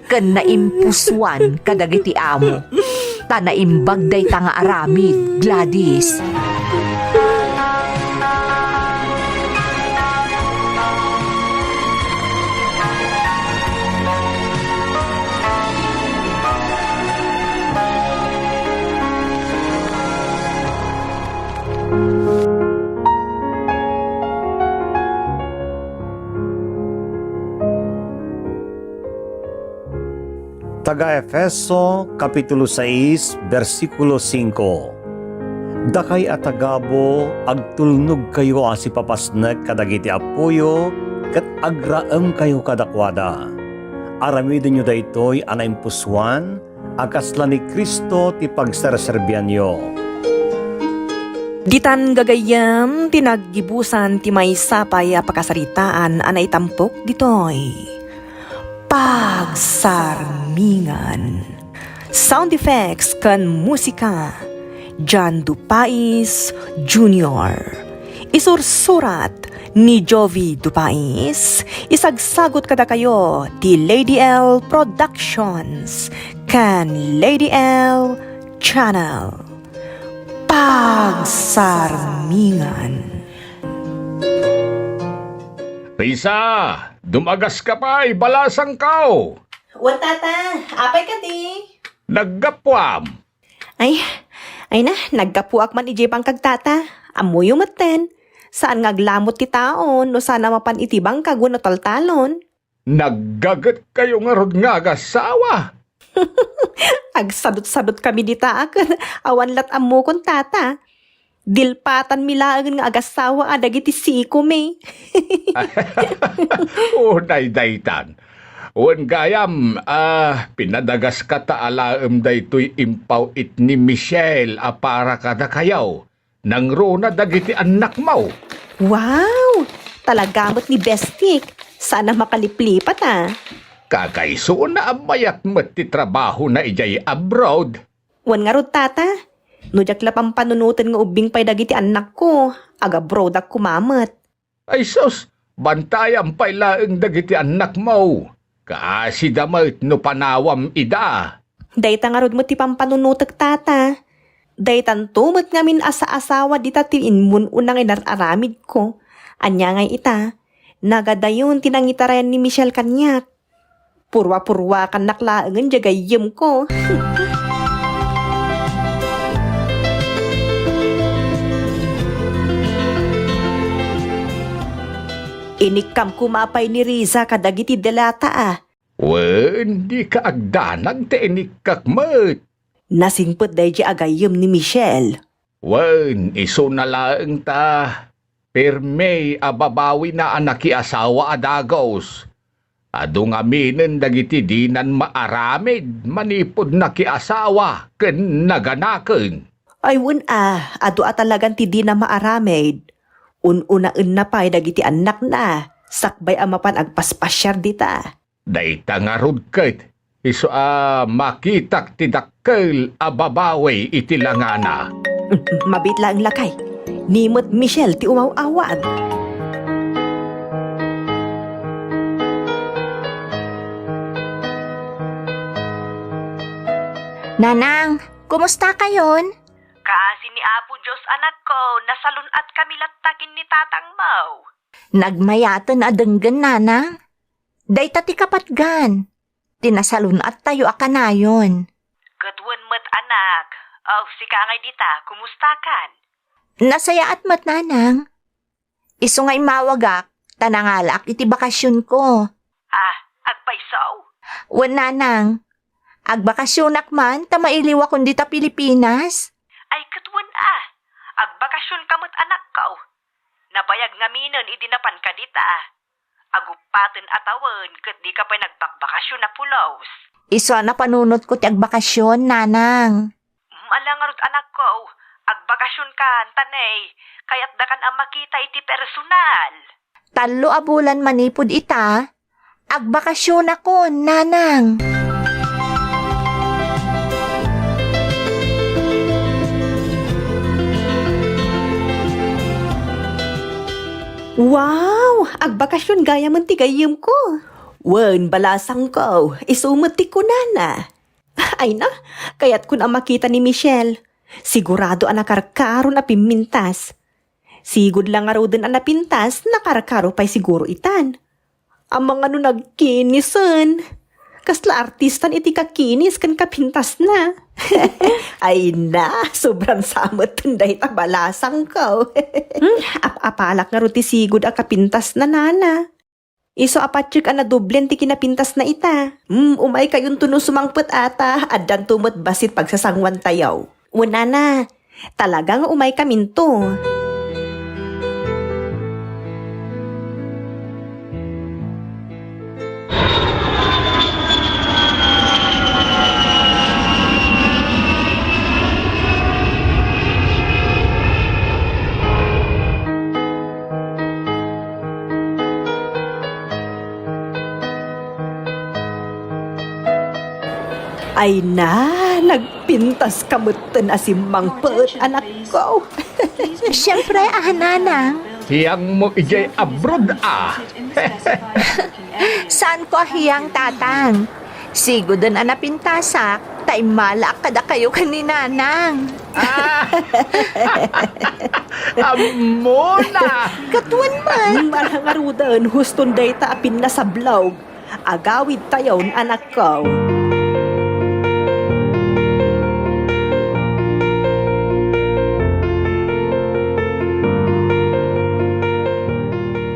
ken naimpusuan kadagiti amo. Ta naimbag dayta nga aramid, Gladys. Taga-Efeso, Kapitulo sais, bersikulo singko. Dakay a tagabu, agtulnogkayo a sipapasnek kadagiti appoyo, ket agraemkayo kadakuada. Aramidenyo daytoy a naimpusuan, a kasla ni Cristo ti pagserserbianyo. Ditan gagayyem ti naggibusan ti maysa pay a pakasaritaan a naitampok ditoy Pagsarmingan. Sound effects ken musika, John Dupais Junior. Isursurat ni Jovi Dupais, isagsagot kadakayo ti Lady L Productions ken Lady L Channel. Pagsarmingan. Risa, dumagas ka pay, balasangko! Wen, tata, apay kadi? Naggapuam. Ay, ay na, naggapuak man idiay bangkag, tata. Ammoyo metten. Saan nga aglamut ti tao no saan a mapan iti bangkag wenno taltalon. Naggagetkayo ngarud nga agassawa? Agsadutsadutkami dita a ket awan lat ammokon, tata. Dilpatanmi laengen nga agassawa a dagiti sikomi. O, daydaytan. Wen gayam, a, pinadagaska ta alaem daytoy impaw-it ni Michelle a para kadakayo. Nangruna dagiti annakmo. Wow! Talaga met ni Bestik. Saan a makaliplipat, a. Kakaisuna a mayat met ti trabahona idiay abroad. Wen ngarud, tata, no diak la pampanunoten nga ubbing pay dagiti annakko, agabroadak koma met. Ay sus, bantayam pay laeng dagiti annakmo. Kaasida met no panawam ida. Dayta ngarud met ti pampanunotek, tata. Daytanto met ngamin a saasawa dita ti immun-una nga inar-aramidko. Ania ngay ita? Nagadayon ti nangitarayan ni Michelle kaniak. Purwa-purwakannak laengen diay gayyemko. Inikkam koma pay ni Riza kadagiti delata, a. Wen, dika agdanag ta inikkak met. Nasingpet daydiay a gayyem ni Michelle. Wen, isuna laeng ta. Permi a babawina a nakiasawa a dagus. Adu ngaminen dagiti dinan maaramid manipud nakiasawa ken naganaken. Ay wen a, adu a talagan ti dina maaramid. Un-unaenna pay dagiti annakna, sakbay a mapan agpaspasiar dita. Dayta ngarud ket isu a makitak ti dakkel a babawi iti langana. Mabiit laeng lakay. Ni met Michelle ti umaw-awag. Nanang, kumusta kayon? Kaasi ni Apo Dios, anakko, nasalun-atkami latta ken ni tatangmo. Nagmayaten a denggen, nanang. Dayta ti kapatgan, ti nasalun-attayo a kanayon. Ket wen met, anak. O, sika ngay dita, kumustakan? Nasayaat met, nanang. Isu nga immawagak, ta nangalaak iti bakasionko. Ah, agpayso? Wen, nanang. Agbakasionak man, ta mailiwakon dita Pilipinas. Ay, ket wen a. Agbakasionka met, anakko. Nabayag ngaminen idi napanka dita. Aguppaten a tawen ket dika pay nagbakbakasion a pulos. Isu a napanunotko ti agbakasion, nanang. Mm, ala ngarud, anakko, agbakasionkan, ta ne, kayatdakan a makita iti personal. Tallo a bulan manipud ita, agbakasionakon, nanang. Wow! Agbakasion gayamen ti gayyemko. Wen, balasangko, isu met ti kunana. Ay na, kayatkon a makita ni Michelle. Sigurado a nakarkaron a pimmintas. Sigud la ngaruden a napintas, nakarkaro pay siguro itan. Amangan no nagkinisen. Kasla artistan iti kakinis ken kapintasna. Ay na, sobran sa metten dayta balasangko. Hmm, ap-apalak ngarud ti sigud a kapintasna, nana. Isu a patiek a nadoblen ti kinapintasna ita. Hmm, umaykayonto no sumangpet ata, addanto met bassit pagsasanguantayo. Wen nana, talaga nga umaykaminto. Ay na, nagpintas ka metten a simmangpet, anakko. Siyempre, ah, nanang. Hiyangmo idiay abroad, ah. Saanko a hiyang, tatang. Siguden a napintasak, ta immalaak kadakayo ken ni nanang. Ah! Ammona! Katuan man. Ngaruden, huston dayta a pinnasablog. Agawidtayon, anakko.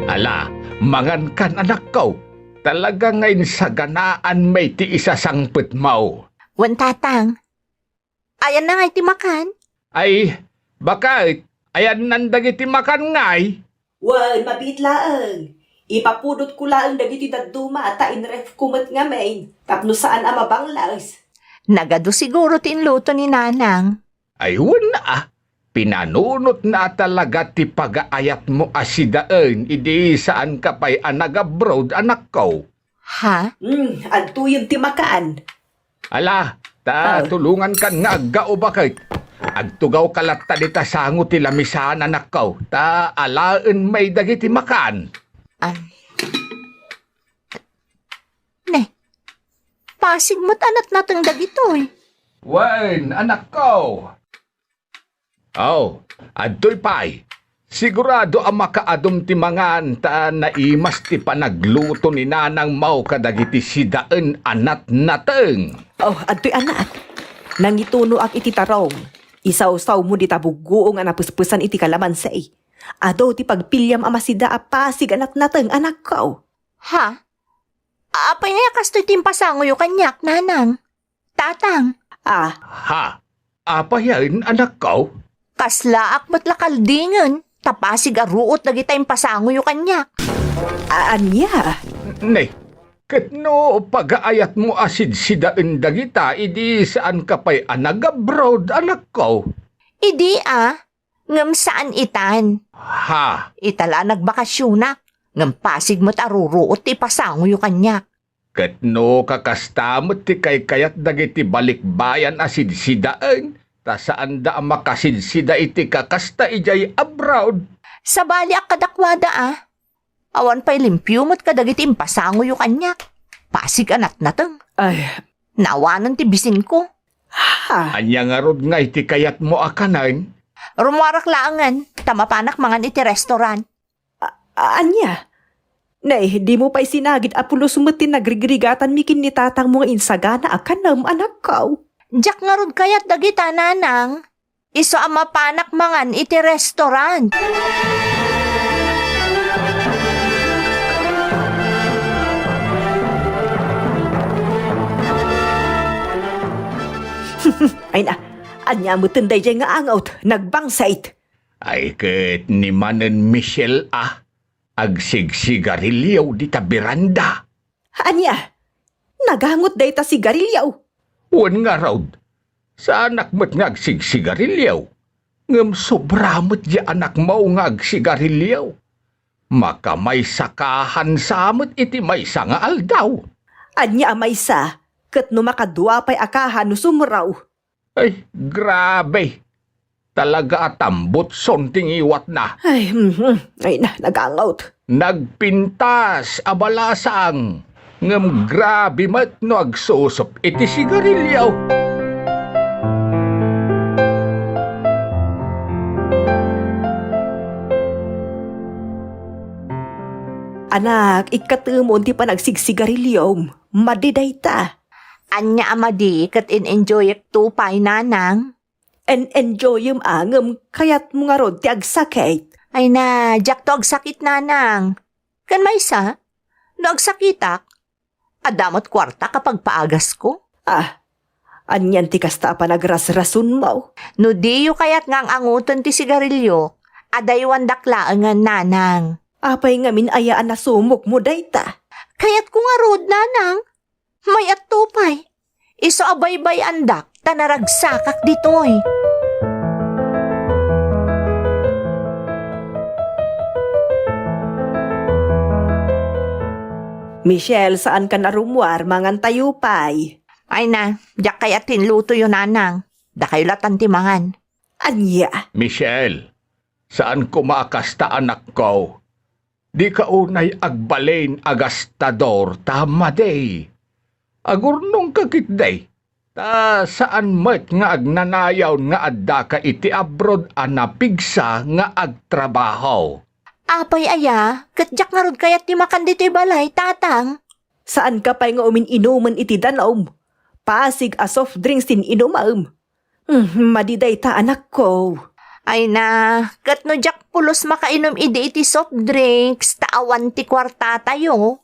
Ala, mangankan, anakko. Talaga nga insaganaan met ti isasangpetmo. Wen, tatang. Ayanna ngay ti makan? Ay, baket, ayannan dagiti makan ngay? Wen, mabiit laeng. Ipapudotko laeng dagiti dadduma ta inrefko met ngamin tapno saan a mabangles. Nagadu siguro ti inluto ni nanang. Ay, wen a. Pinanunotna a talaga ti pagaayatmo a sidaen idi saanka pay a nagabroad, anakko. Ha? Hmm, adtoyen ti makan. Ala, ta Ah. tulongankan nga aggao, baket. Agtugawka latta dita sango ti lamisan, anakko, ta alaen met dagiti makan. Ah. Ne, pasig met a natnateng dagitoy. Wen, anakko. Aw, adtoy pay. Sigurado a makaadum ti mangan ta naimas ti panagluto ni nanangmo kadagiti sidaen a natnateng. Oh, adtoy, anak. Nangitunoak iti tarong. Isawsawmo dita buggoong a napespesan iti kalamansi. Adu ti pagpiliam a masida a pasig a natnateng, anakko. Ha? Apay ngay a kastoy ti impasangoyo kaniak, nanang? Tatang. Ah. Ha? Apayen, anakko? Kaslaak met la kaldingen, ta pasig a ruot dagita impasangoyo kaniak. A-, ania? Ne, ket no pagaayatmo a sidsidaen dagita idi saanka pay a nagabroad, anakko? Idi a, ngem saan itan. Ha? Ita la nagbakasionak, ngem pasig met a ruruot ti ipasangoyo kaniak. Ket no kakasta met ti kaykayat dagiti balikbayan a sidsidaen, ta saanda a makasidsida iti kakasta idiay abroad. Sabaliak kadakuada a. Awan pay limpio met kadagiti impasangoyo kaniak. Pasig a natnateng. Ay. Naawanan ti bisinko. Ha? Ania ngarud ngay ti kayatmo a kanen? Rummuarak laengen, ta mapanak mangan iti restaurant. A-, ania? Nay, dimo pay sinagid a pulos met ti nagrigrigatanmi ken ni tatangmo nga insagana a kanem, anakko. Diak ngarud kayat dagita, nanang. Isu a mapanak mangan iti restaurant. Ay na, ania metten daydiay nga angot? Nagbangsit. Ay ket ni Manen Michelle a, agsigsigarilio dita beranda. Ania? Nagangot dayta sigarilio? Wen ngarud, saanak met nga agsigsigarilio, ngem sobra met diay anakmo nga agsigarilio. Makamaysaka met iti maysa nga aldaw. Ania a maysa? Ket no makadua pay a kaha no sumraw? Ay, grabe! Talaga a tambutson ti ngiwatna. Ay, mhm. Ay na, nagangot. Nagpintas a balasang, ngem grabe met no agsusup iti sigarilio. Anak, ikkatemon ti panagsigsigariliom. Madi dayta. Ania a madi ket in-enjoyek to pay, nanang? En-enjoyem a ngem kayatmo ngarud ti agsakit. Ay na, diakto agsakit, nanang. Ken maysa, no agsakitak, adda met kuarta a pagpaagasko. Ah, anian ti kasta a panagrasrasonmo? No diyo kayat nga ang-angoten ti sigarilio, adaywandak laengen, nanang. Apay ngamin aya a nasumokmo dayta? Kayatko ngarud, nanang. May-atto pay. Isu a baybay-andak ta naragsakak ditoy. Michelle, saankan a rummuar, mangantayo pay. Ay na, diak kayat ti inlutoyo, nanang. Dakayo latan ti mangan. Ania? Michelle, saan koma a kasta, anakko. Dika unay agbalin a gastador ta madi. Agurnongka ketdi. Ta saan met nga agnanayon nga addaka iti abroad a napigsa nga agtrabaho. Apay aya, ket diak ngarud kayat ti makan ditoy balay, tatang. Saanka pay nga umin-inumen iti danum? Pasig a soft drinks ti inumem. Hmm, madi dayta, anakko. Ay na, ket no diak pulos makainum idi iti soft drinks, ta awan ti kuartatayo.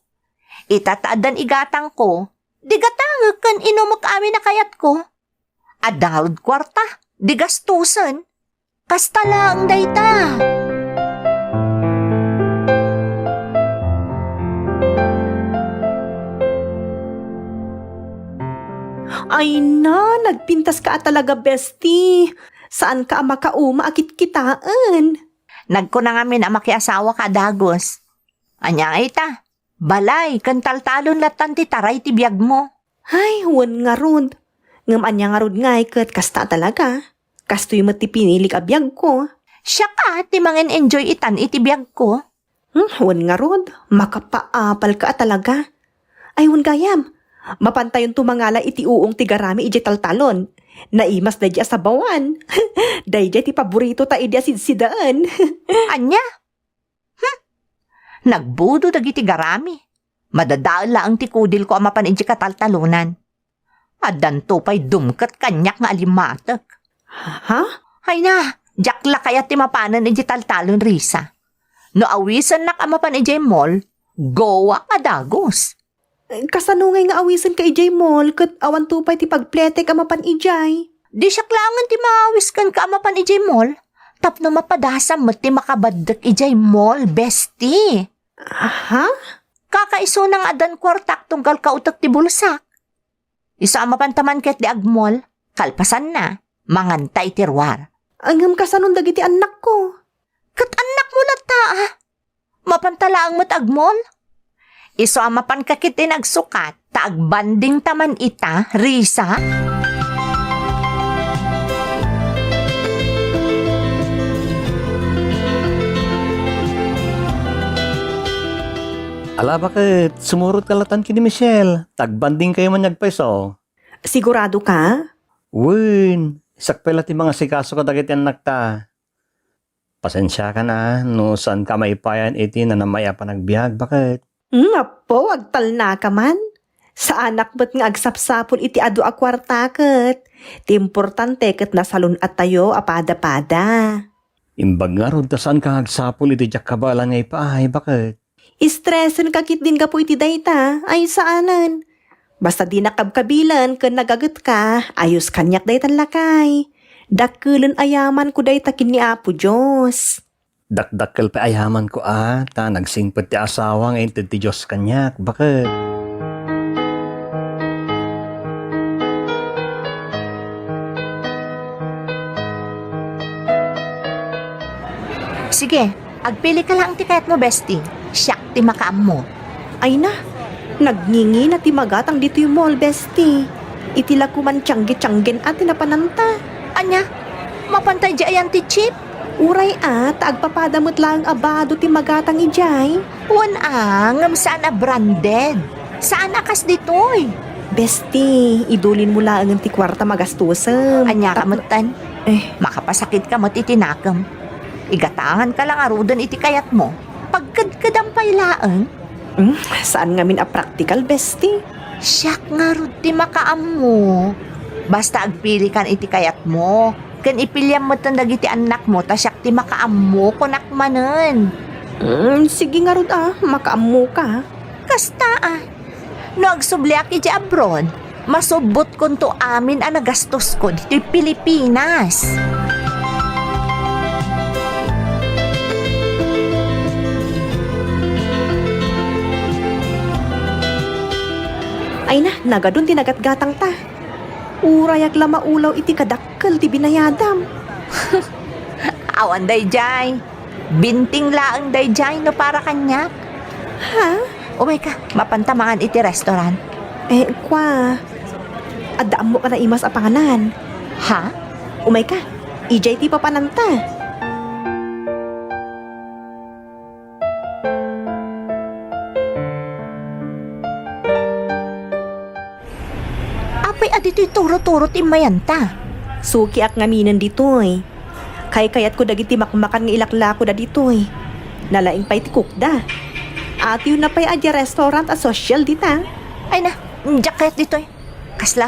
Ita ta addan igatangko, di gatangek ken inumek amin a kayatko. Adda ngarud kuarta, di gastusen. Kasta laeng dayta. Ay na, nagpintaska a talaga, bestie. Saanka a makauma a kitkitaen. Nagkuna ngamin a makiasawaka a dagus. Ania ngay ta? Balay ken taltalon lattan ti taray ti biagmo. Ay, wen ngarud. Ngem ania ngarud ngay ket kasta a talaga? Kastoy met ti pinilik a biagko. Siak a ti mangen-enjoy itan iti biagko. Hmm, wen ngarud, makapaapalka a talaga. Ay, wen gayam, mapantayonto mangala iti uong ti garami idiay taltalon. Naimas daydiay a sabawan. Daydiay ti paborito ta idi asidsidaan. Ania? Hmm. Nagbudo dagiti garami. Madadael laeng ti kudilko a mapan idiay kataltalonan. Addanto pay dumket kaniak nga alimatek. Ha? Ay na, diak la kayat ti mapanen idiay taltalon, Risa. No awisennak a mapan idiay mall, goak a dagus. Kasano ngay nga awisenka idiay mall ket awanto pay ti pagpletek a mapan idiay? Di siak laengen ti maawis kenka a mapan idiay mall. Tapno mapadasam met ti makabaddek idiay mall, bestie. Aha? Kakaisuna nga addan kuartak tunggal kautek ti bulsak. Isu a mapanta man ketdi agmall, kalpasanna, manganta iti ruar. Ngem kasanon dagiti annakko? Ket annakmo latta, a? Mapanta laeng met agmall? Isu a mapanka ketdin agsukat, ta agbandingta man ita, Risa? Ala, baket, sumurotka latan ken ni Michelle, ta agbandingkayo man nga agpayso. Sigurado ka? Wen, siak pay la ti mangasikaso kadagiti annakta. Pasensiakan a no saanka maipayan iti nanamay a panagbiag, baket. Hmm, apo, agtalnaka man. Saanak met nga agsapsapul iti adu a kuarta ket. Ti importante ket nasalun-attayo a pada-pada. Imbag ngarud ta saanka nga agsapul iti diak kabaelan nga ipaay, baket. Stresen ka ketdin gapu iti dayta, ay saanen. Basta dinak kabkabilen ken nagagetka, ayos kaniak daytan lakay. Dakkelen a yamanko dayta ken ni Apo Dios. Dakdakkel pay a yamanko a, ta nagsingpet ti asawa nga inted ti Dios kaniak, baket. Sige, agpilika laeng ti kayatmo, bestie. Siak ti makaammo. Ay na, nagngingina ti magatang ditoy mall, bestie. Iti la koman tiangge-tianggen a ti napananta. Ania? Mapanta idiay ayan ti cheap? Uray a, ta agpapada met laeng a bado ti magatang idiay. Wen a, ngem saan a branded. Saan a kas ditoy. Bestie, idulinmo laengen ti kuarta magastusem. Ania ka metten? Eh. Makapasakitka met iti nakem. Igatanganka la ngaruden iti kayatmo. Pagkedkedam pay laeng. Hmm, saan ngamin a praktikal, bestie? Siak ngarud ti makaammo. Basta agpilikan iti kayatmo, ken ipiliam metten dagiti annakmo ta siak ti makaammo, kunak manen. Hmm, sige ngarud a, makaammoka. Kasta a. No agsubliak iti abroad, masubbotkonto amin a nagastosko ditoy Pilipinas. Ay na, nagadun ti nagatgatangta. Urayak la maulaw iti kadakkel ti binayadam. Awan daydiay. Binting laeng daydiay no para kaniak. Ha? Umayka, mapanta mangan iti restaurant. Eh, kua. Adda ammok a naimas a panganan. Ha? Umayka, idiay ti papananta. Apay a ditoy turo-turo ti immayanta? Sukiak ngaminen ditoy. Kaykayatko dagiti makmakan nga ilaklakoda ditoy. Nalaing pay ti cookda. Atiwna pay a dia restaurant a social dita. Ay na, diak kayat ditoy. Kasla,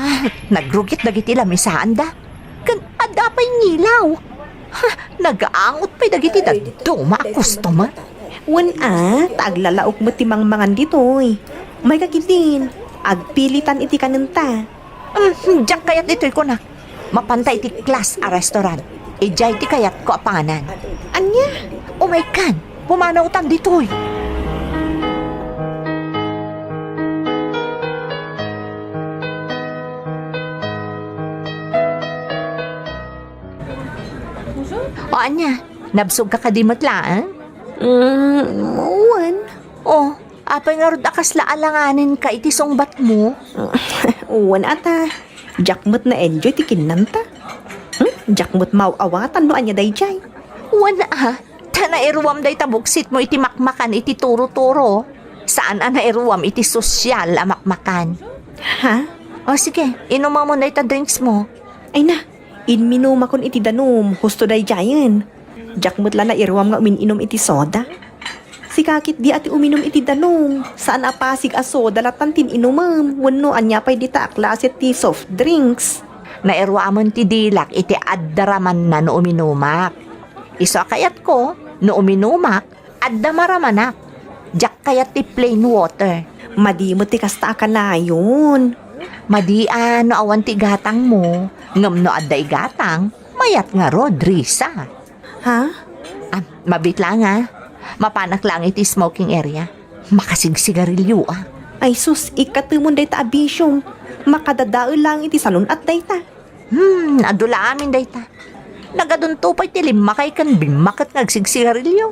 nagrugit dagiti lamisaanda. Ken adda pay ngilaw. Ha, nagaangot pay dagiti dadduma a customer. Wen a, ta aglalaok met ti mangmangan ditoy. Umayka ketdin, agpilitan iti kanenta. Hmm, diak kayat ditoy kunak. Mapanta iti class a restaurant. Idiay ti kayatko a panganan. Ania? Umaykan, pumanawtan ditoy. O ania, nabsogka kadi met laeng? Mm, wen. O, apay ngarud a kasla alanganinka iti sungbatmo? Wen ata, diak met na-enjoy ti kinnanta. Hmm? Diak met maaw-awatan no ania daydiay. Wen a, ta nairuam dayta buksitmo iti makmakan iti turo-turo. Saan a nairuam iti sosyal a makmakan. Ha? O sige, inumamon dayta drinksmo. Ay na, inminumakon iti danum, husto daydiayen. Diak met la nairuam nga umin-inum iti soda. Sika ketdi a ti uminum iti danum, saan a pasig a soda lattan ti in-inumem, wenno ania pay dita a klase ti soft drinks. Nairuamen ti dilak iti adda ramanna no uminumak. Isu a kayatko, no uminumak, adda maramanak. Diak kayat ti plain water. Madi met ti kasta a kanayon. Madi a no awan ti igatangmo, ngem no adda igatang, mayat ngarud, Risa. Ha? Ah, mabiit laeng a. Mapanak laeng iti smoking area. Makasigsigarilio a. Ay sus, ikkatemon dayta a bisiom. Makadadael laeng iti salun-at dayta. Hmm, adu la amin dayta. Nagadunto pay ti limmakay ken bimmaket nga agsigsigarilio.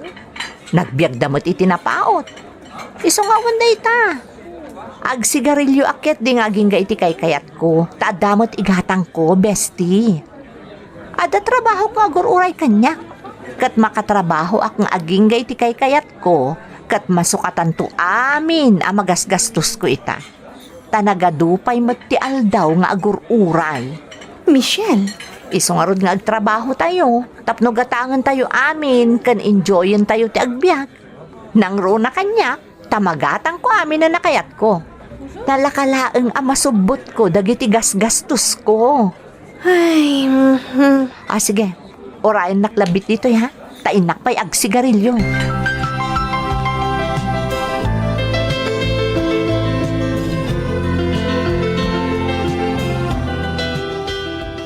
Nagbiagda met iti napaut. Isu nga awan dayta. Agsigarilioak ketdi nga agingga iti kaykayatko, ta adda met igatangko, bestie. Adda trabahok nga agur-uray kaniak. Ket makatrabahoak nga agingga iti kaykayatko, ket masukatanto amin a magasgastosko ita. Ta nagadu pay met ti aldaw nga agur-uray. Michelle. Isu ngarud nga agtrabahotayo tapno gatangentayo amin ken enjoyentayo ti agbiag. Nangruna kaniak, ta magatangko amin a nakayatko. Nalaka laeng a masubbotko dagiti gasgastosko. Ay, mhm. Ah, sige. Urayennak labbit ditoy, ha? Ta innak pay agsigarilio.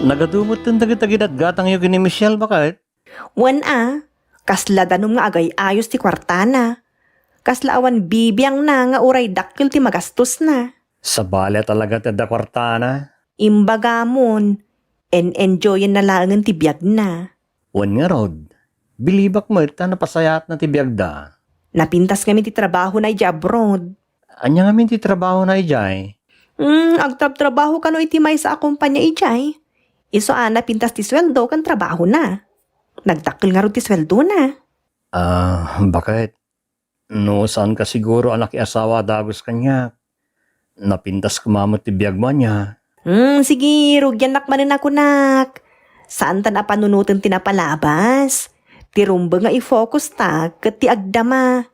Nagadu metten dagiti gidatgatangyo ken ni Michelle, baket? Wen a, kasla danum nga agay-ayos ti kuartana. Kasla awan bibiangna nga uray dakkel ti magastosna. Sabali a talaga ti adda kuartana. Imbagamon, en-enjoyenna laengen ti biagna. Wen ngarud, bilibak met ta napasayaatna ti biagda. Napintas ngamin ti trabahona idiay abroad. Ania ngamin ti trabahona idiay? Hmm, agtrabtrabaho kano iti maysa a kompania idiay. Isu a napintas ti sueldo ken trabahona. Nagdakkel ngarud ti sueldona. Ah, baket? No, saanka siguro a nakiasawa a dagus kaniak. Napintas koma met ti biagmo ania? Hmm, sige, rugiannak manen a kunak. Saantan a panunoten ti napalabas. Ti rumbeng nga i-focus ta ket ti agdama.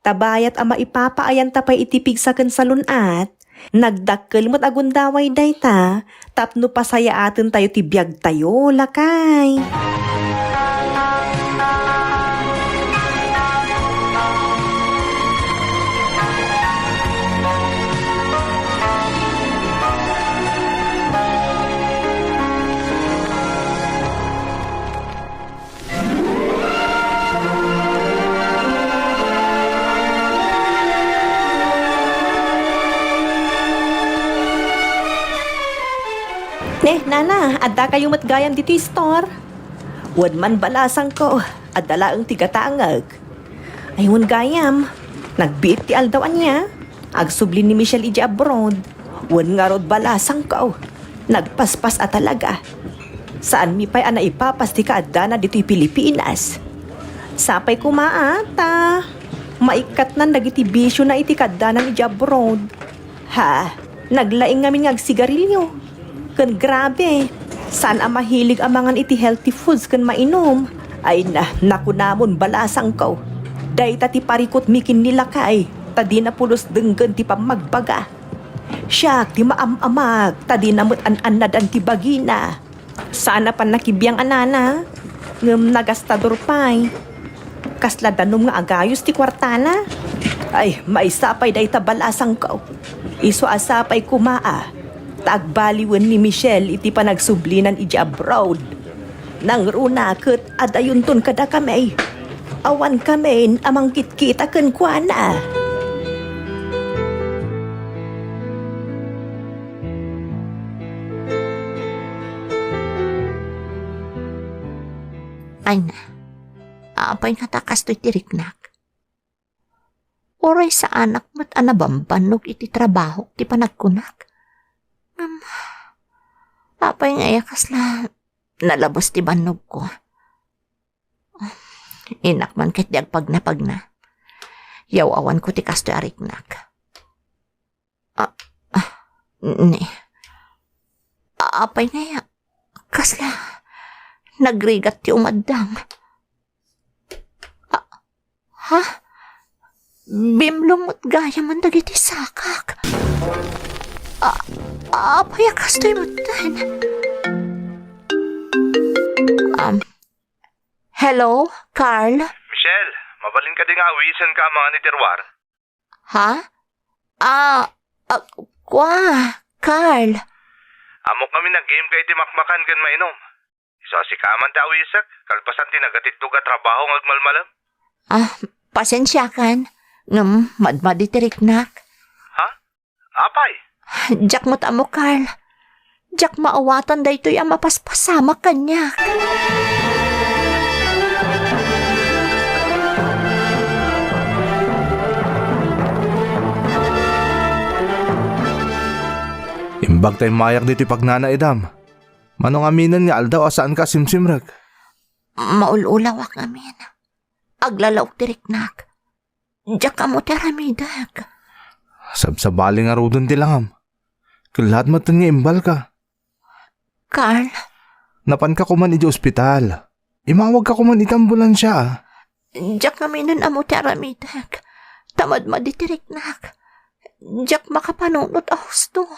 Ta bayat a maipapaayanta pay iti pigsa ken salun-at, nagdakkel met a gundaway dayta tapno pasayaatentayo ti biagtayo, lakay. Ne, nana, addakayo met gayam ditoy store? Wen man balasangko, adda laeng ti gatangek. Ay, wen gayam, nagbiit ti aldaw ania? Agsubli ni Michelle idiay abroad. Wen ngarud balasangko. Nagpaspas a talaga. Saanmi pay a naipapas ti kaaddana ditoy Pilipinas. Sapay koma a, ta maikkatnan dagiti bisiona iti kaaddanan idiay abroad. Ha, naglaing ngamin nga agsigarilio. Ken grabe, saan a mahilig a mangan iti healthy foods ken mainum. Ay na, nakunamon balasangko. Dayta ti parikutmi ken ni lakay, ta dina pulos denggen ti pammagbaga. Siak ti maam-amak, ta dina met an-annadan ti bagina. Saan a pannakibiang a nana, ngem nagastador pay. Kasla danum nga agayos ti kuartana. Ay, maysa pay dayta balasangko. Isu a sapay koma a, ta agbaliwen ni Michelle iti panagsublinan idiay abroad. Nangruna ket adayonton kadakami. Awankamin a mangkitkita kenkuana. Ay na, apay ngata kastoy ti riknak? Uray saanak met a nabambannog iti trabahok ti panagkunak. Ngem, apay nga aya kasla nalabes ti bannogko? Innak man ket di agpagnapagna. Yaw-awanko ti kastoy a riknak. Ah, ah, ni. A-, apay ngay, kasla nagrigat ti umaddang. Ah, ha? Bimlong met gayam dagiti sakak. Ah, apay a kastoy metten? Um, hello, Carl? Michelle, mabalin kadi nga awisenka amangan iti ruar? Ha? Ah, ah, kua, Carl. Ammok ngamin a game ka iti makmakan ken mainum. Isu a sika man ti awisek, kalpasan ti nagatiddog a trabaho nga agmalmalem. Ah, pasensiakan. Ngem, madmadi ti riknak. Ha? Apay? Diak met ammo, Carl. Diak maawatan daytoy a mapaspasamak kaniak. Imbag ta immayak ditoy pagnanaidam. Mano ngaminen nga aldaw a saanka a simsimrek? Maul-ulawak ngamin. Aglalaok ti riknak. Diak ammo ti aramidek. Sabsabali ngaruden ti langam. Kellaat metten nga imbalka. Carl? Napanka koman idiay ospital. Imawagka koman iti ambulansia, a. Diak ngaminen ammo ti aramidek. Ta madmadi ti riknak. Diak makapanunot a husto.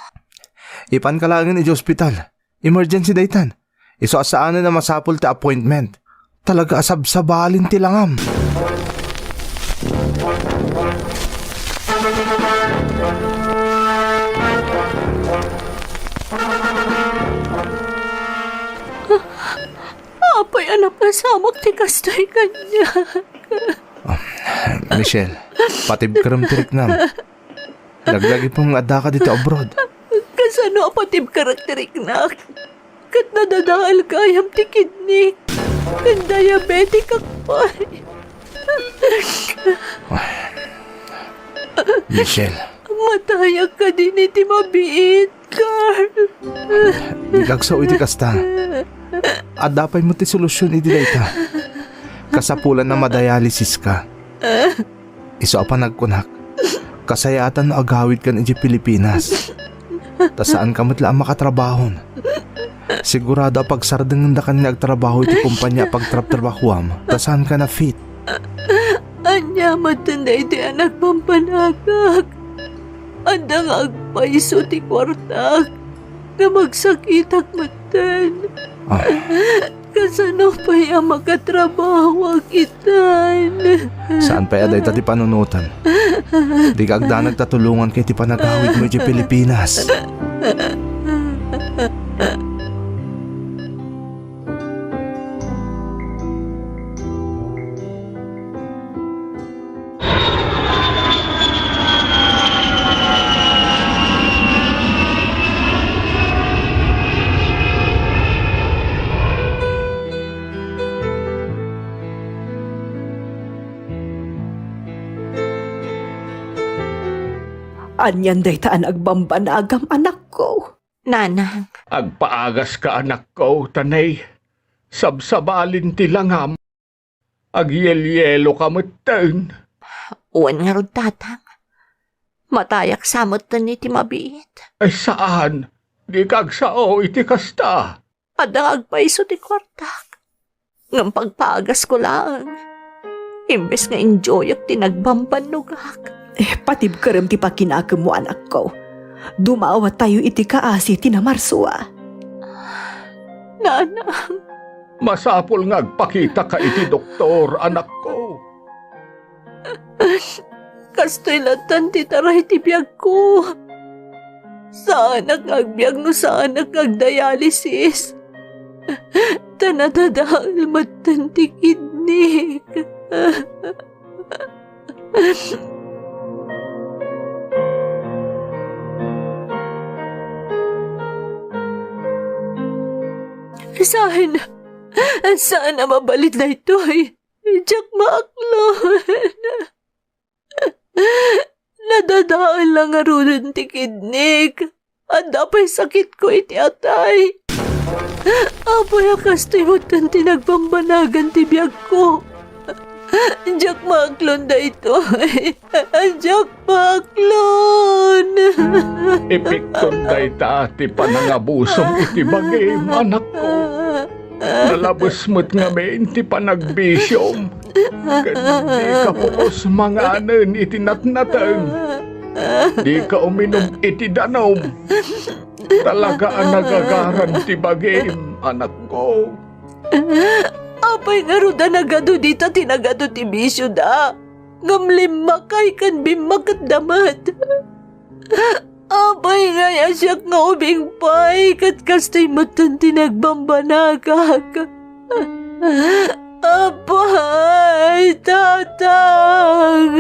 Ipanka laengen idiay ospital. Emergency daytan. Isu a saanen a masapul ti appointment. Talaga a sabsabalin ti langam. Apay a napasamak ti kastoy kaniak? Ah, Michelle, patibkerem ti riknam. Laglagipem nga addaka ditoy abroad. Kasano a patibkerek ti riknak? Ket nadadael gayam ti kidney. Ket diabetic ak pay. Michelle. Matayak kadin iti mabiit, Carl. Di ka agsao iti kasta. Adda pay met ti solusyon iti dayta. Kasapulan a madialysis ka. Isu a panagkunak, kasayaatan no agawidkan idiay Pilipinas. Ta saanka met la a makatrabahon. Sigurado a pagsardengendakan nga agtrabaho iti kompania a pagtrabtrabahoam, ta saanka na fit. Ania met daytoy a nagpampanagak? Adda nga agpayso ti kuartak, nga magsakitak metten. Ah. Kasano pay a makatrabahoak itan? Saan pay a dayta ti panunotem? Dika agdanag ta tulonganka iti panagawidmo iti Pilipinas. Anian dayta a nagbambanagam, anakko? Nanang. Agpaagaska, anakko, ta nay, sabsabalin ti langam. Agyelyeloka metten. Wen ngarud, Tatang. Matayak sa metten iti mabiit. Ay, saan. Dika agsao iti kasta. Adda nga agpayso ti kuartak. Ngem pagpaagasko laeng. Imbes nga enjoyak ti nagbambannogak. Eh, patibkerem ti pakinakemmo, anakko. Dumawatayo iti kaasi ti Namarsua. Nanang. Masapul nga agpakitaka iti doktor, anakko. Kastoy latta ti taray ti biagko. Saanak nga agbiag no saanak nga agdialysis. Ta nadadael metten ti kidnik. Saan, saan a mabalin daytoy. Diak maaklon. Nadadael la ngaruden ti kidnik. Adda pay sakitko iti atay. Apay a kastoy metten ti nagbambanagan ti biagko. Diak maaklon daytoy. Diak maaklon. Epekton dayta ti panangabusom iti bagim, anakko. Nalabes met ngamin ti panagbisiom. Ket dika pulos manganen iti natnateng. Dika uminum iti danum. Talaga a nagagaran ti bagim, anakko. Apay ngarud a nagadu dita ti nagadu ti bisioda? Ngem limmakay ken bimmaketda met. Apay ngay a siak nga ubing pay ket kastoy metten ti nagbambanagak? Apay, Tatang!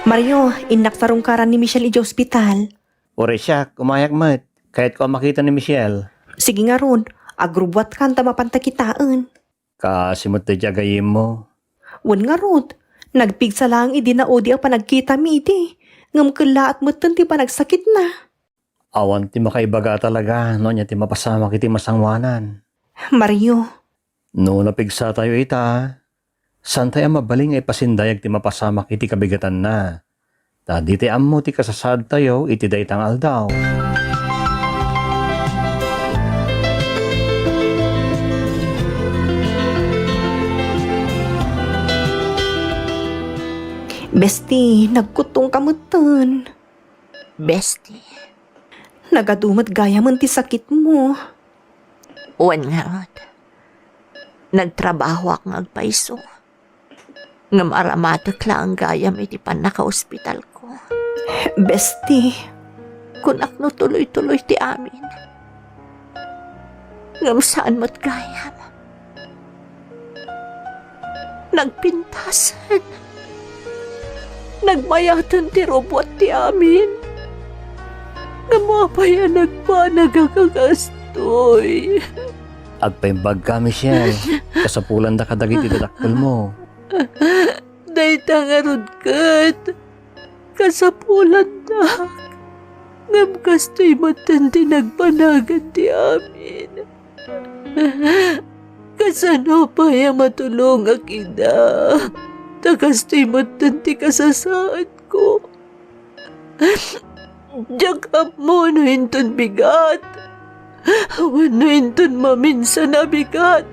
Mario, innak sa rungkaran ni Michelle idiay ospital. Uray siak, umayak met. Kayatko a makita ni Michelle. Sige ngarud, agrubbuatkan ta mapanta kitaen. Kaasi met daydiay a gayyemmo. Wen ngarud, nagpigsa laeng idi naudi a panagkitami idi, ngem kellaat metten ti panagsakitna. Awan ti makaibaga talaga no ania ti mapasamak iti masangoanan. Mario. No napigsatayo ita, saantayo a mabalin nga ipasindayag ti mapasamak iti kabigatanna. Ta ditay ammo ti kasasaadtayo iti dayta nga aldaw. Besti, nagkuttongka metten. Besti. Nagadu met gayamen ti sakitmo. Wen ngarud, nagtrabahoak nga agpayso. Ngem aramatek laeng gayam iti pannakaospitalko. Besti. Kunak no tuloy-tuloy ti amin. Ngem saan met gayam. Nagpintasen. Nagmayaten ti rubbuat ti amin. Ngem apay a nagbanagak a kastoy? Agpaimbagka, Michelle. Kasapulanda kadagiti dadakkelmo. Dayta ngarud ket kasapulandak. Ngem kastoy metten ti nagbanagan ti amin. Kasano pay a matulongak ida? Ta kastoy metten ti kasasaadko. Diak ammo no inton bigat wenno inton maminsan a bigat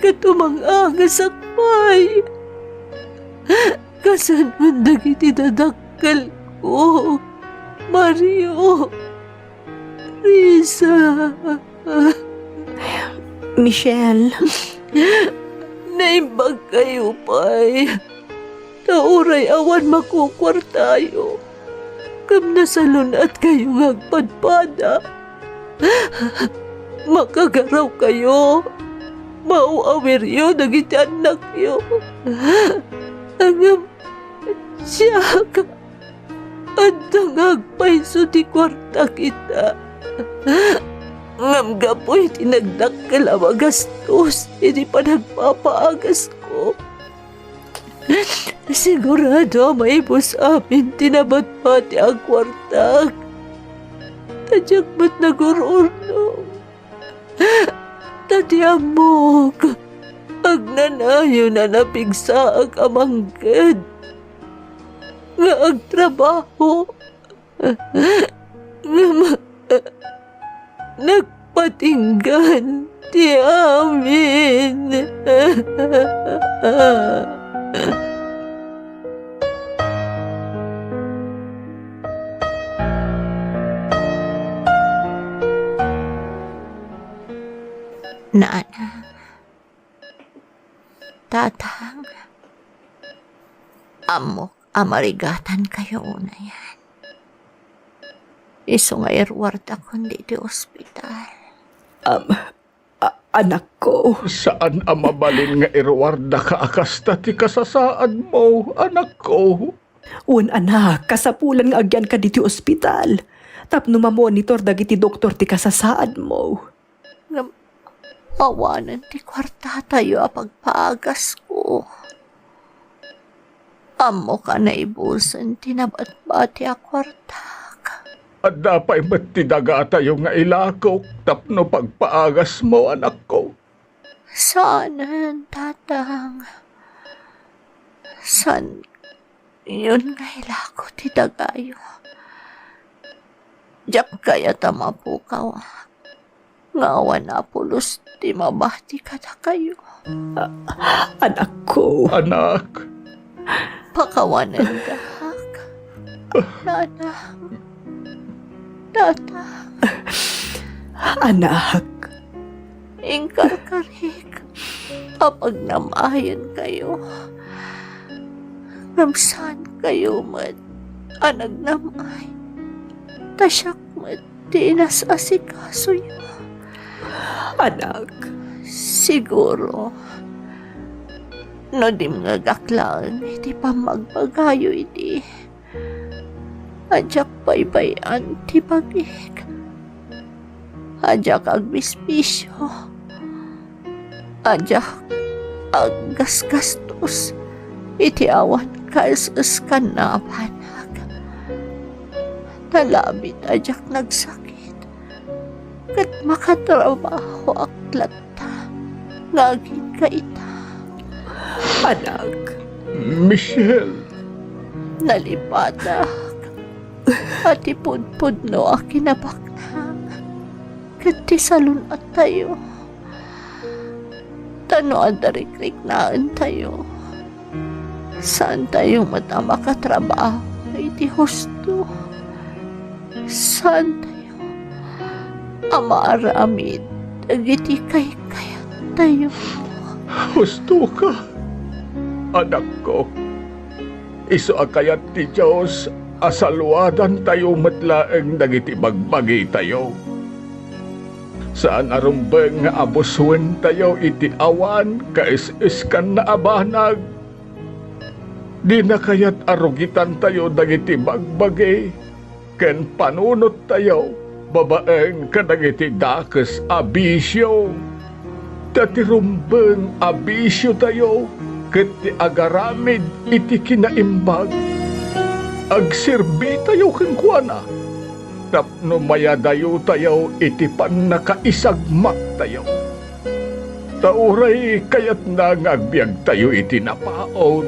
ket umang-angasak pay. Kasanon dagiti dadakkelko, Mario, Risa. Michelle. Naimbagkayo pay. Ta uray awan makukuartayo, ngem nasalun-atkayo nga agpadpada, makagarawkayo maaw-awiryo dagiti annakyo. Ngem siak, adda nga agpayso ti kuartak ita. Ngem gapu iti nagdakkel a magastos iti panagpapaagasko, sigurado a maibus amin ti nabatbati a kuartak. Ta diak met nagur-urnong. Ta ti ammok, agnanayon a napigsaak a mangged nga agtrabaho. Ngem nagpatinggan ti amin. Nanang, Tatang, ammok a marigatankayo unayen. Isu nga iruardakon ditoy ospital. Am, a-, anakko. Saan a mabalin nga iruardaka a kasta ti kasasaadmo, anakko. Wen, anak, kasapulan nga agyanka ditoy ospital tapno mamonitor dagiti doktor ti kasasaadmo. Ngem awanen ti kuartatayo a pagpaagasko. Ammok a naibusen ti nabatbati a kuartak. Adda pay met ti dagatayo nga ilakok tapno pagpaagasmo, anakko. Saanen, Tatang. Saan yon nga ilako ti dagayo. Diak kayat a mapukawak nga awan a pulos ti mabati kadakayo. A-, anakko. Anak. Pakawanendak. Nanang. Tatang. Anak. Inkarkarik a pagnam-ayankayo. Ngem saankayo met a nagnam-ay. Ta siak met ti inas-asikasoyo. Anak. Siguro, no dimngegak laeng iti pammagbagayo idi, a diak baybay-an ti bagik, a diak agbisbisio, a diak aggasgastos iti awan kaes-eskanna a banag. Nalabit a diak nagsakit, ket makatrabahoak latta nga agingga ita. Anak. Michelle. Nalipatak a ti pudpudno a kinabaknang ket ti salun-attayo. Ta no adda rikriknaentayo, saantayo met a makatrabaho iti husto. Saantayo a maaramid dagiti kaykayattayo. Hustoka, anakko. Isu a kayat ti Dios a saluadantayo met laeng dagiti bagbagitayo. Saan a rumbeng nga abusuentayo iti awan kaes-eskanna a banag. Dina kayat a rugitantayo dagiti bagbagi ken panunottayo babaen kadagiti dakes a bisio. Ta ti rumbeng a bisiotayo ket ti agaramid iti kinaimbag. Agserbitayo kenkuana tapno mayadayotayo iti pannakaisagmaktayo. Ta uray kayatna nga agbiagtayo iti napaut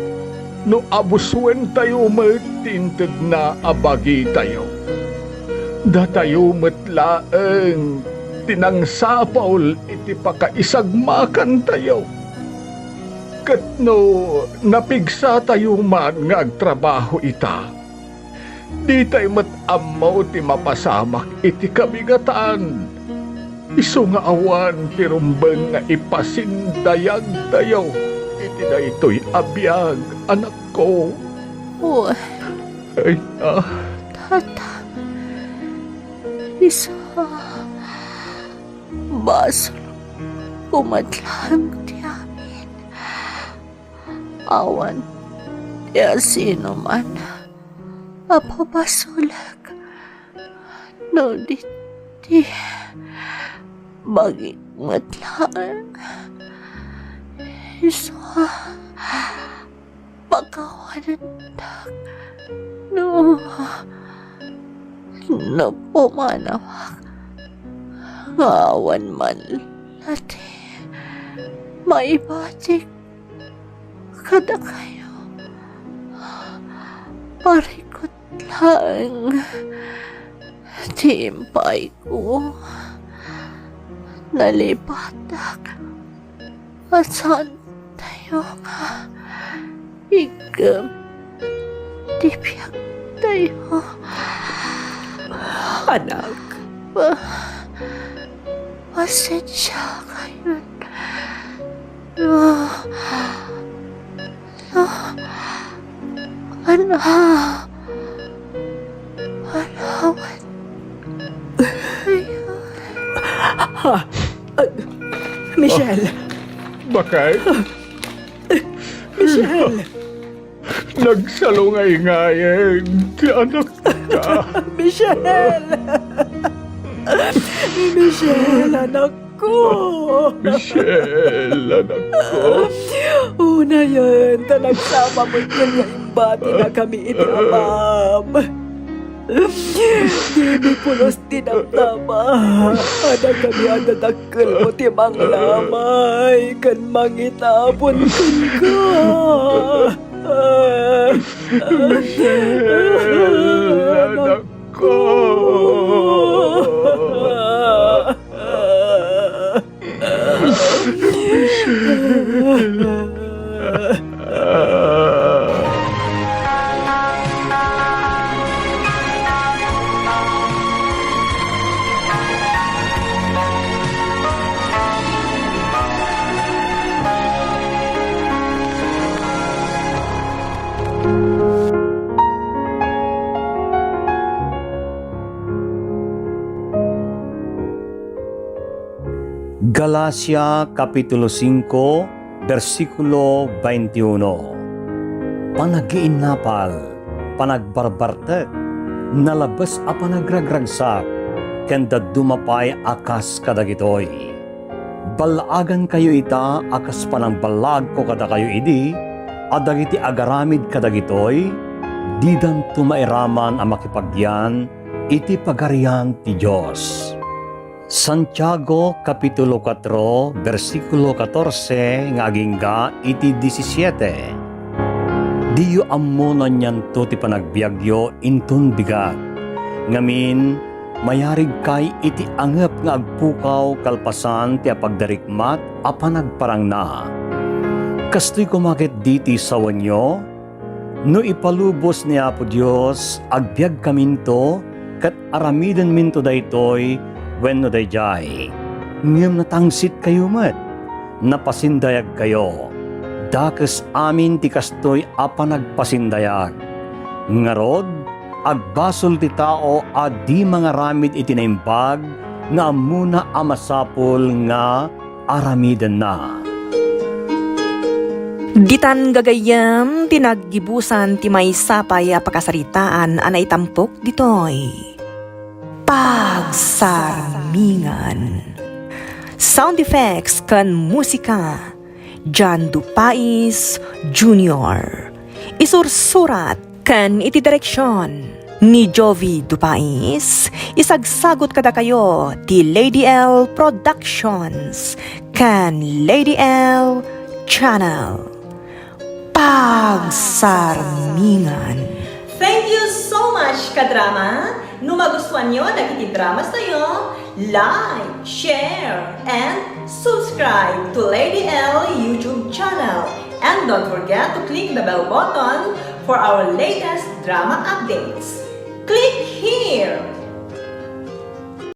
no abusuentayo met ti intedna a bagitayo. Datayo met laeng ti nangsapul iti pakaisagmakantayo. Ket no napigsatayo man nga agtrabaho ita, ditay met ammo ti mapasamak iti kabigatan. Isu nga awan ti rumbeng nga ipasindayagtayo iti daytoy a biag, anakko. Uy. Ay, ah. Tata. Isu. Basol. Ikaw met laeng ti amin. Awan ti asinoman a pabasolek no di ti bagik met laeng. Isu a pakawanendak no, no pumanawak nga awan man la ti maibatik kadakayo. Parikut laeng ti impayko. Nalipatak a saantayo nga igem ti biagtayo. Anak. Pa-, pasensiakayon. No, no, ano, panawan. Ha? Ah, Michelle. Bakay? Michelle. Nagsalungayngayen ti anakta. Michelle! Michelle, anakko! Michelle, anakko! Unayen, ta nagsapa met ken nga imbatinakami iti amam. Dimi pulos ti damdama. Adda kami a dadakkelmo ti manglamay ken mangitapon kenka. Michelle, anakko. Galacia, Kapitulo singko, bersikulo baintiuno. Panagiinnapal, panagbarbartek, nalabes a panagragragsak, ken dadduma pay a kas kadagitoy. Ballaagankayo ita a kas panangballaagko kadakayo idi, a dagiti agaramid kadagitoy, didanto mairaman a makipagyan iti Pagarian ti Dios. Santiago, Kapitulo kuatro, bersikulo katorse nga agingga iti disisiete. Diyo ammo no anianto ti panagbiagyo inton bigat. Ngamin, mayarigkay iti angep nga agpukaw kalpasan ti apagdarikmat a panagparangna. Kastoy koma ket diti sawenyo? No ipalubos ni Apo Dios, agbiagkaminto ket aramidenminto daytoy wenno daydiay. Ngem natangsitkayo met, napasindayagkayo. Dakes amin ti kastoy a panagpasindayag. Ngarud, agbasol ti tao a di mangaramid iti naimbag nga ammona a masapul nga aramidenna. Ditan gagayyem ti naggibusan ti maysa pay a pakasaritaan a naitampok ditoy Pagsarmingan. Sound effects ken musika, John Dupais Junior. Isursurat ken iti direksion ni Jovi Dupais, isagsagut kadakayo ti Lady L Productions ken Lady L Channel. Pagsarmingan. Thank you so much, kadrama! No magustuanyo dagiti dramas tayo, like, share, and subscribe to Lady L YouTube channel. And don't forget to click the bell button for our latest drama updates. Click here!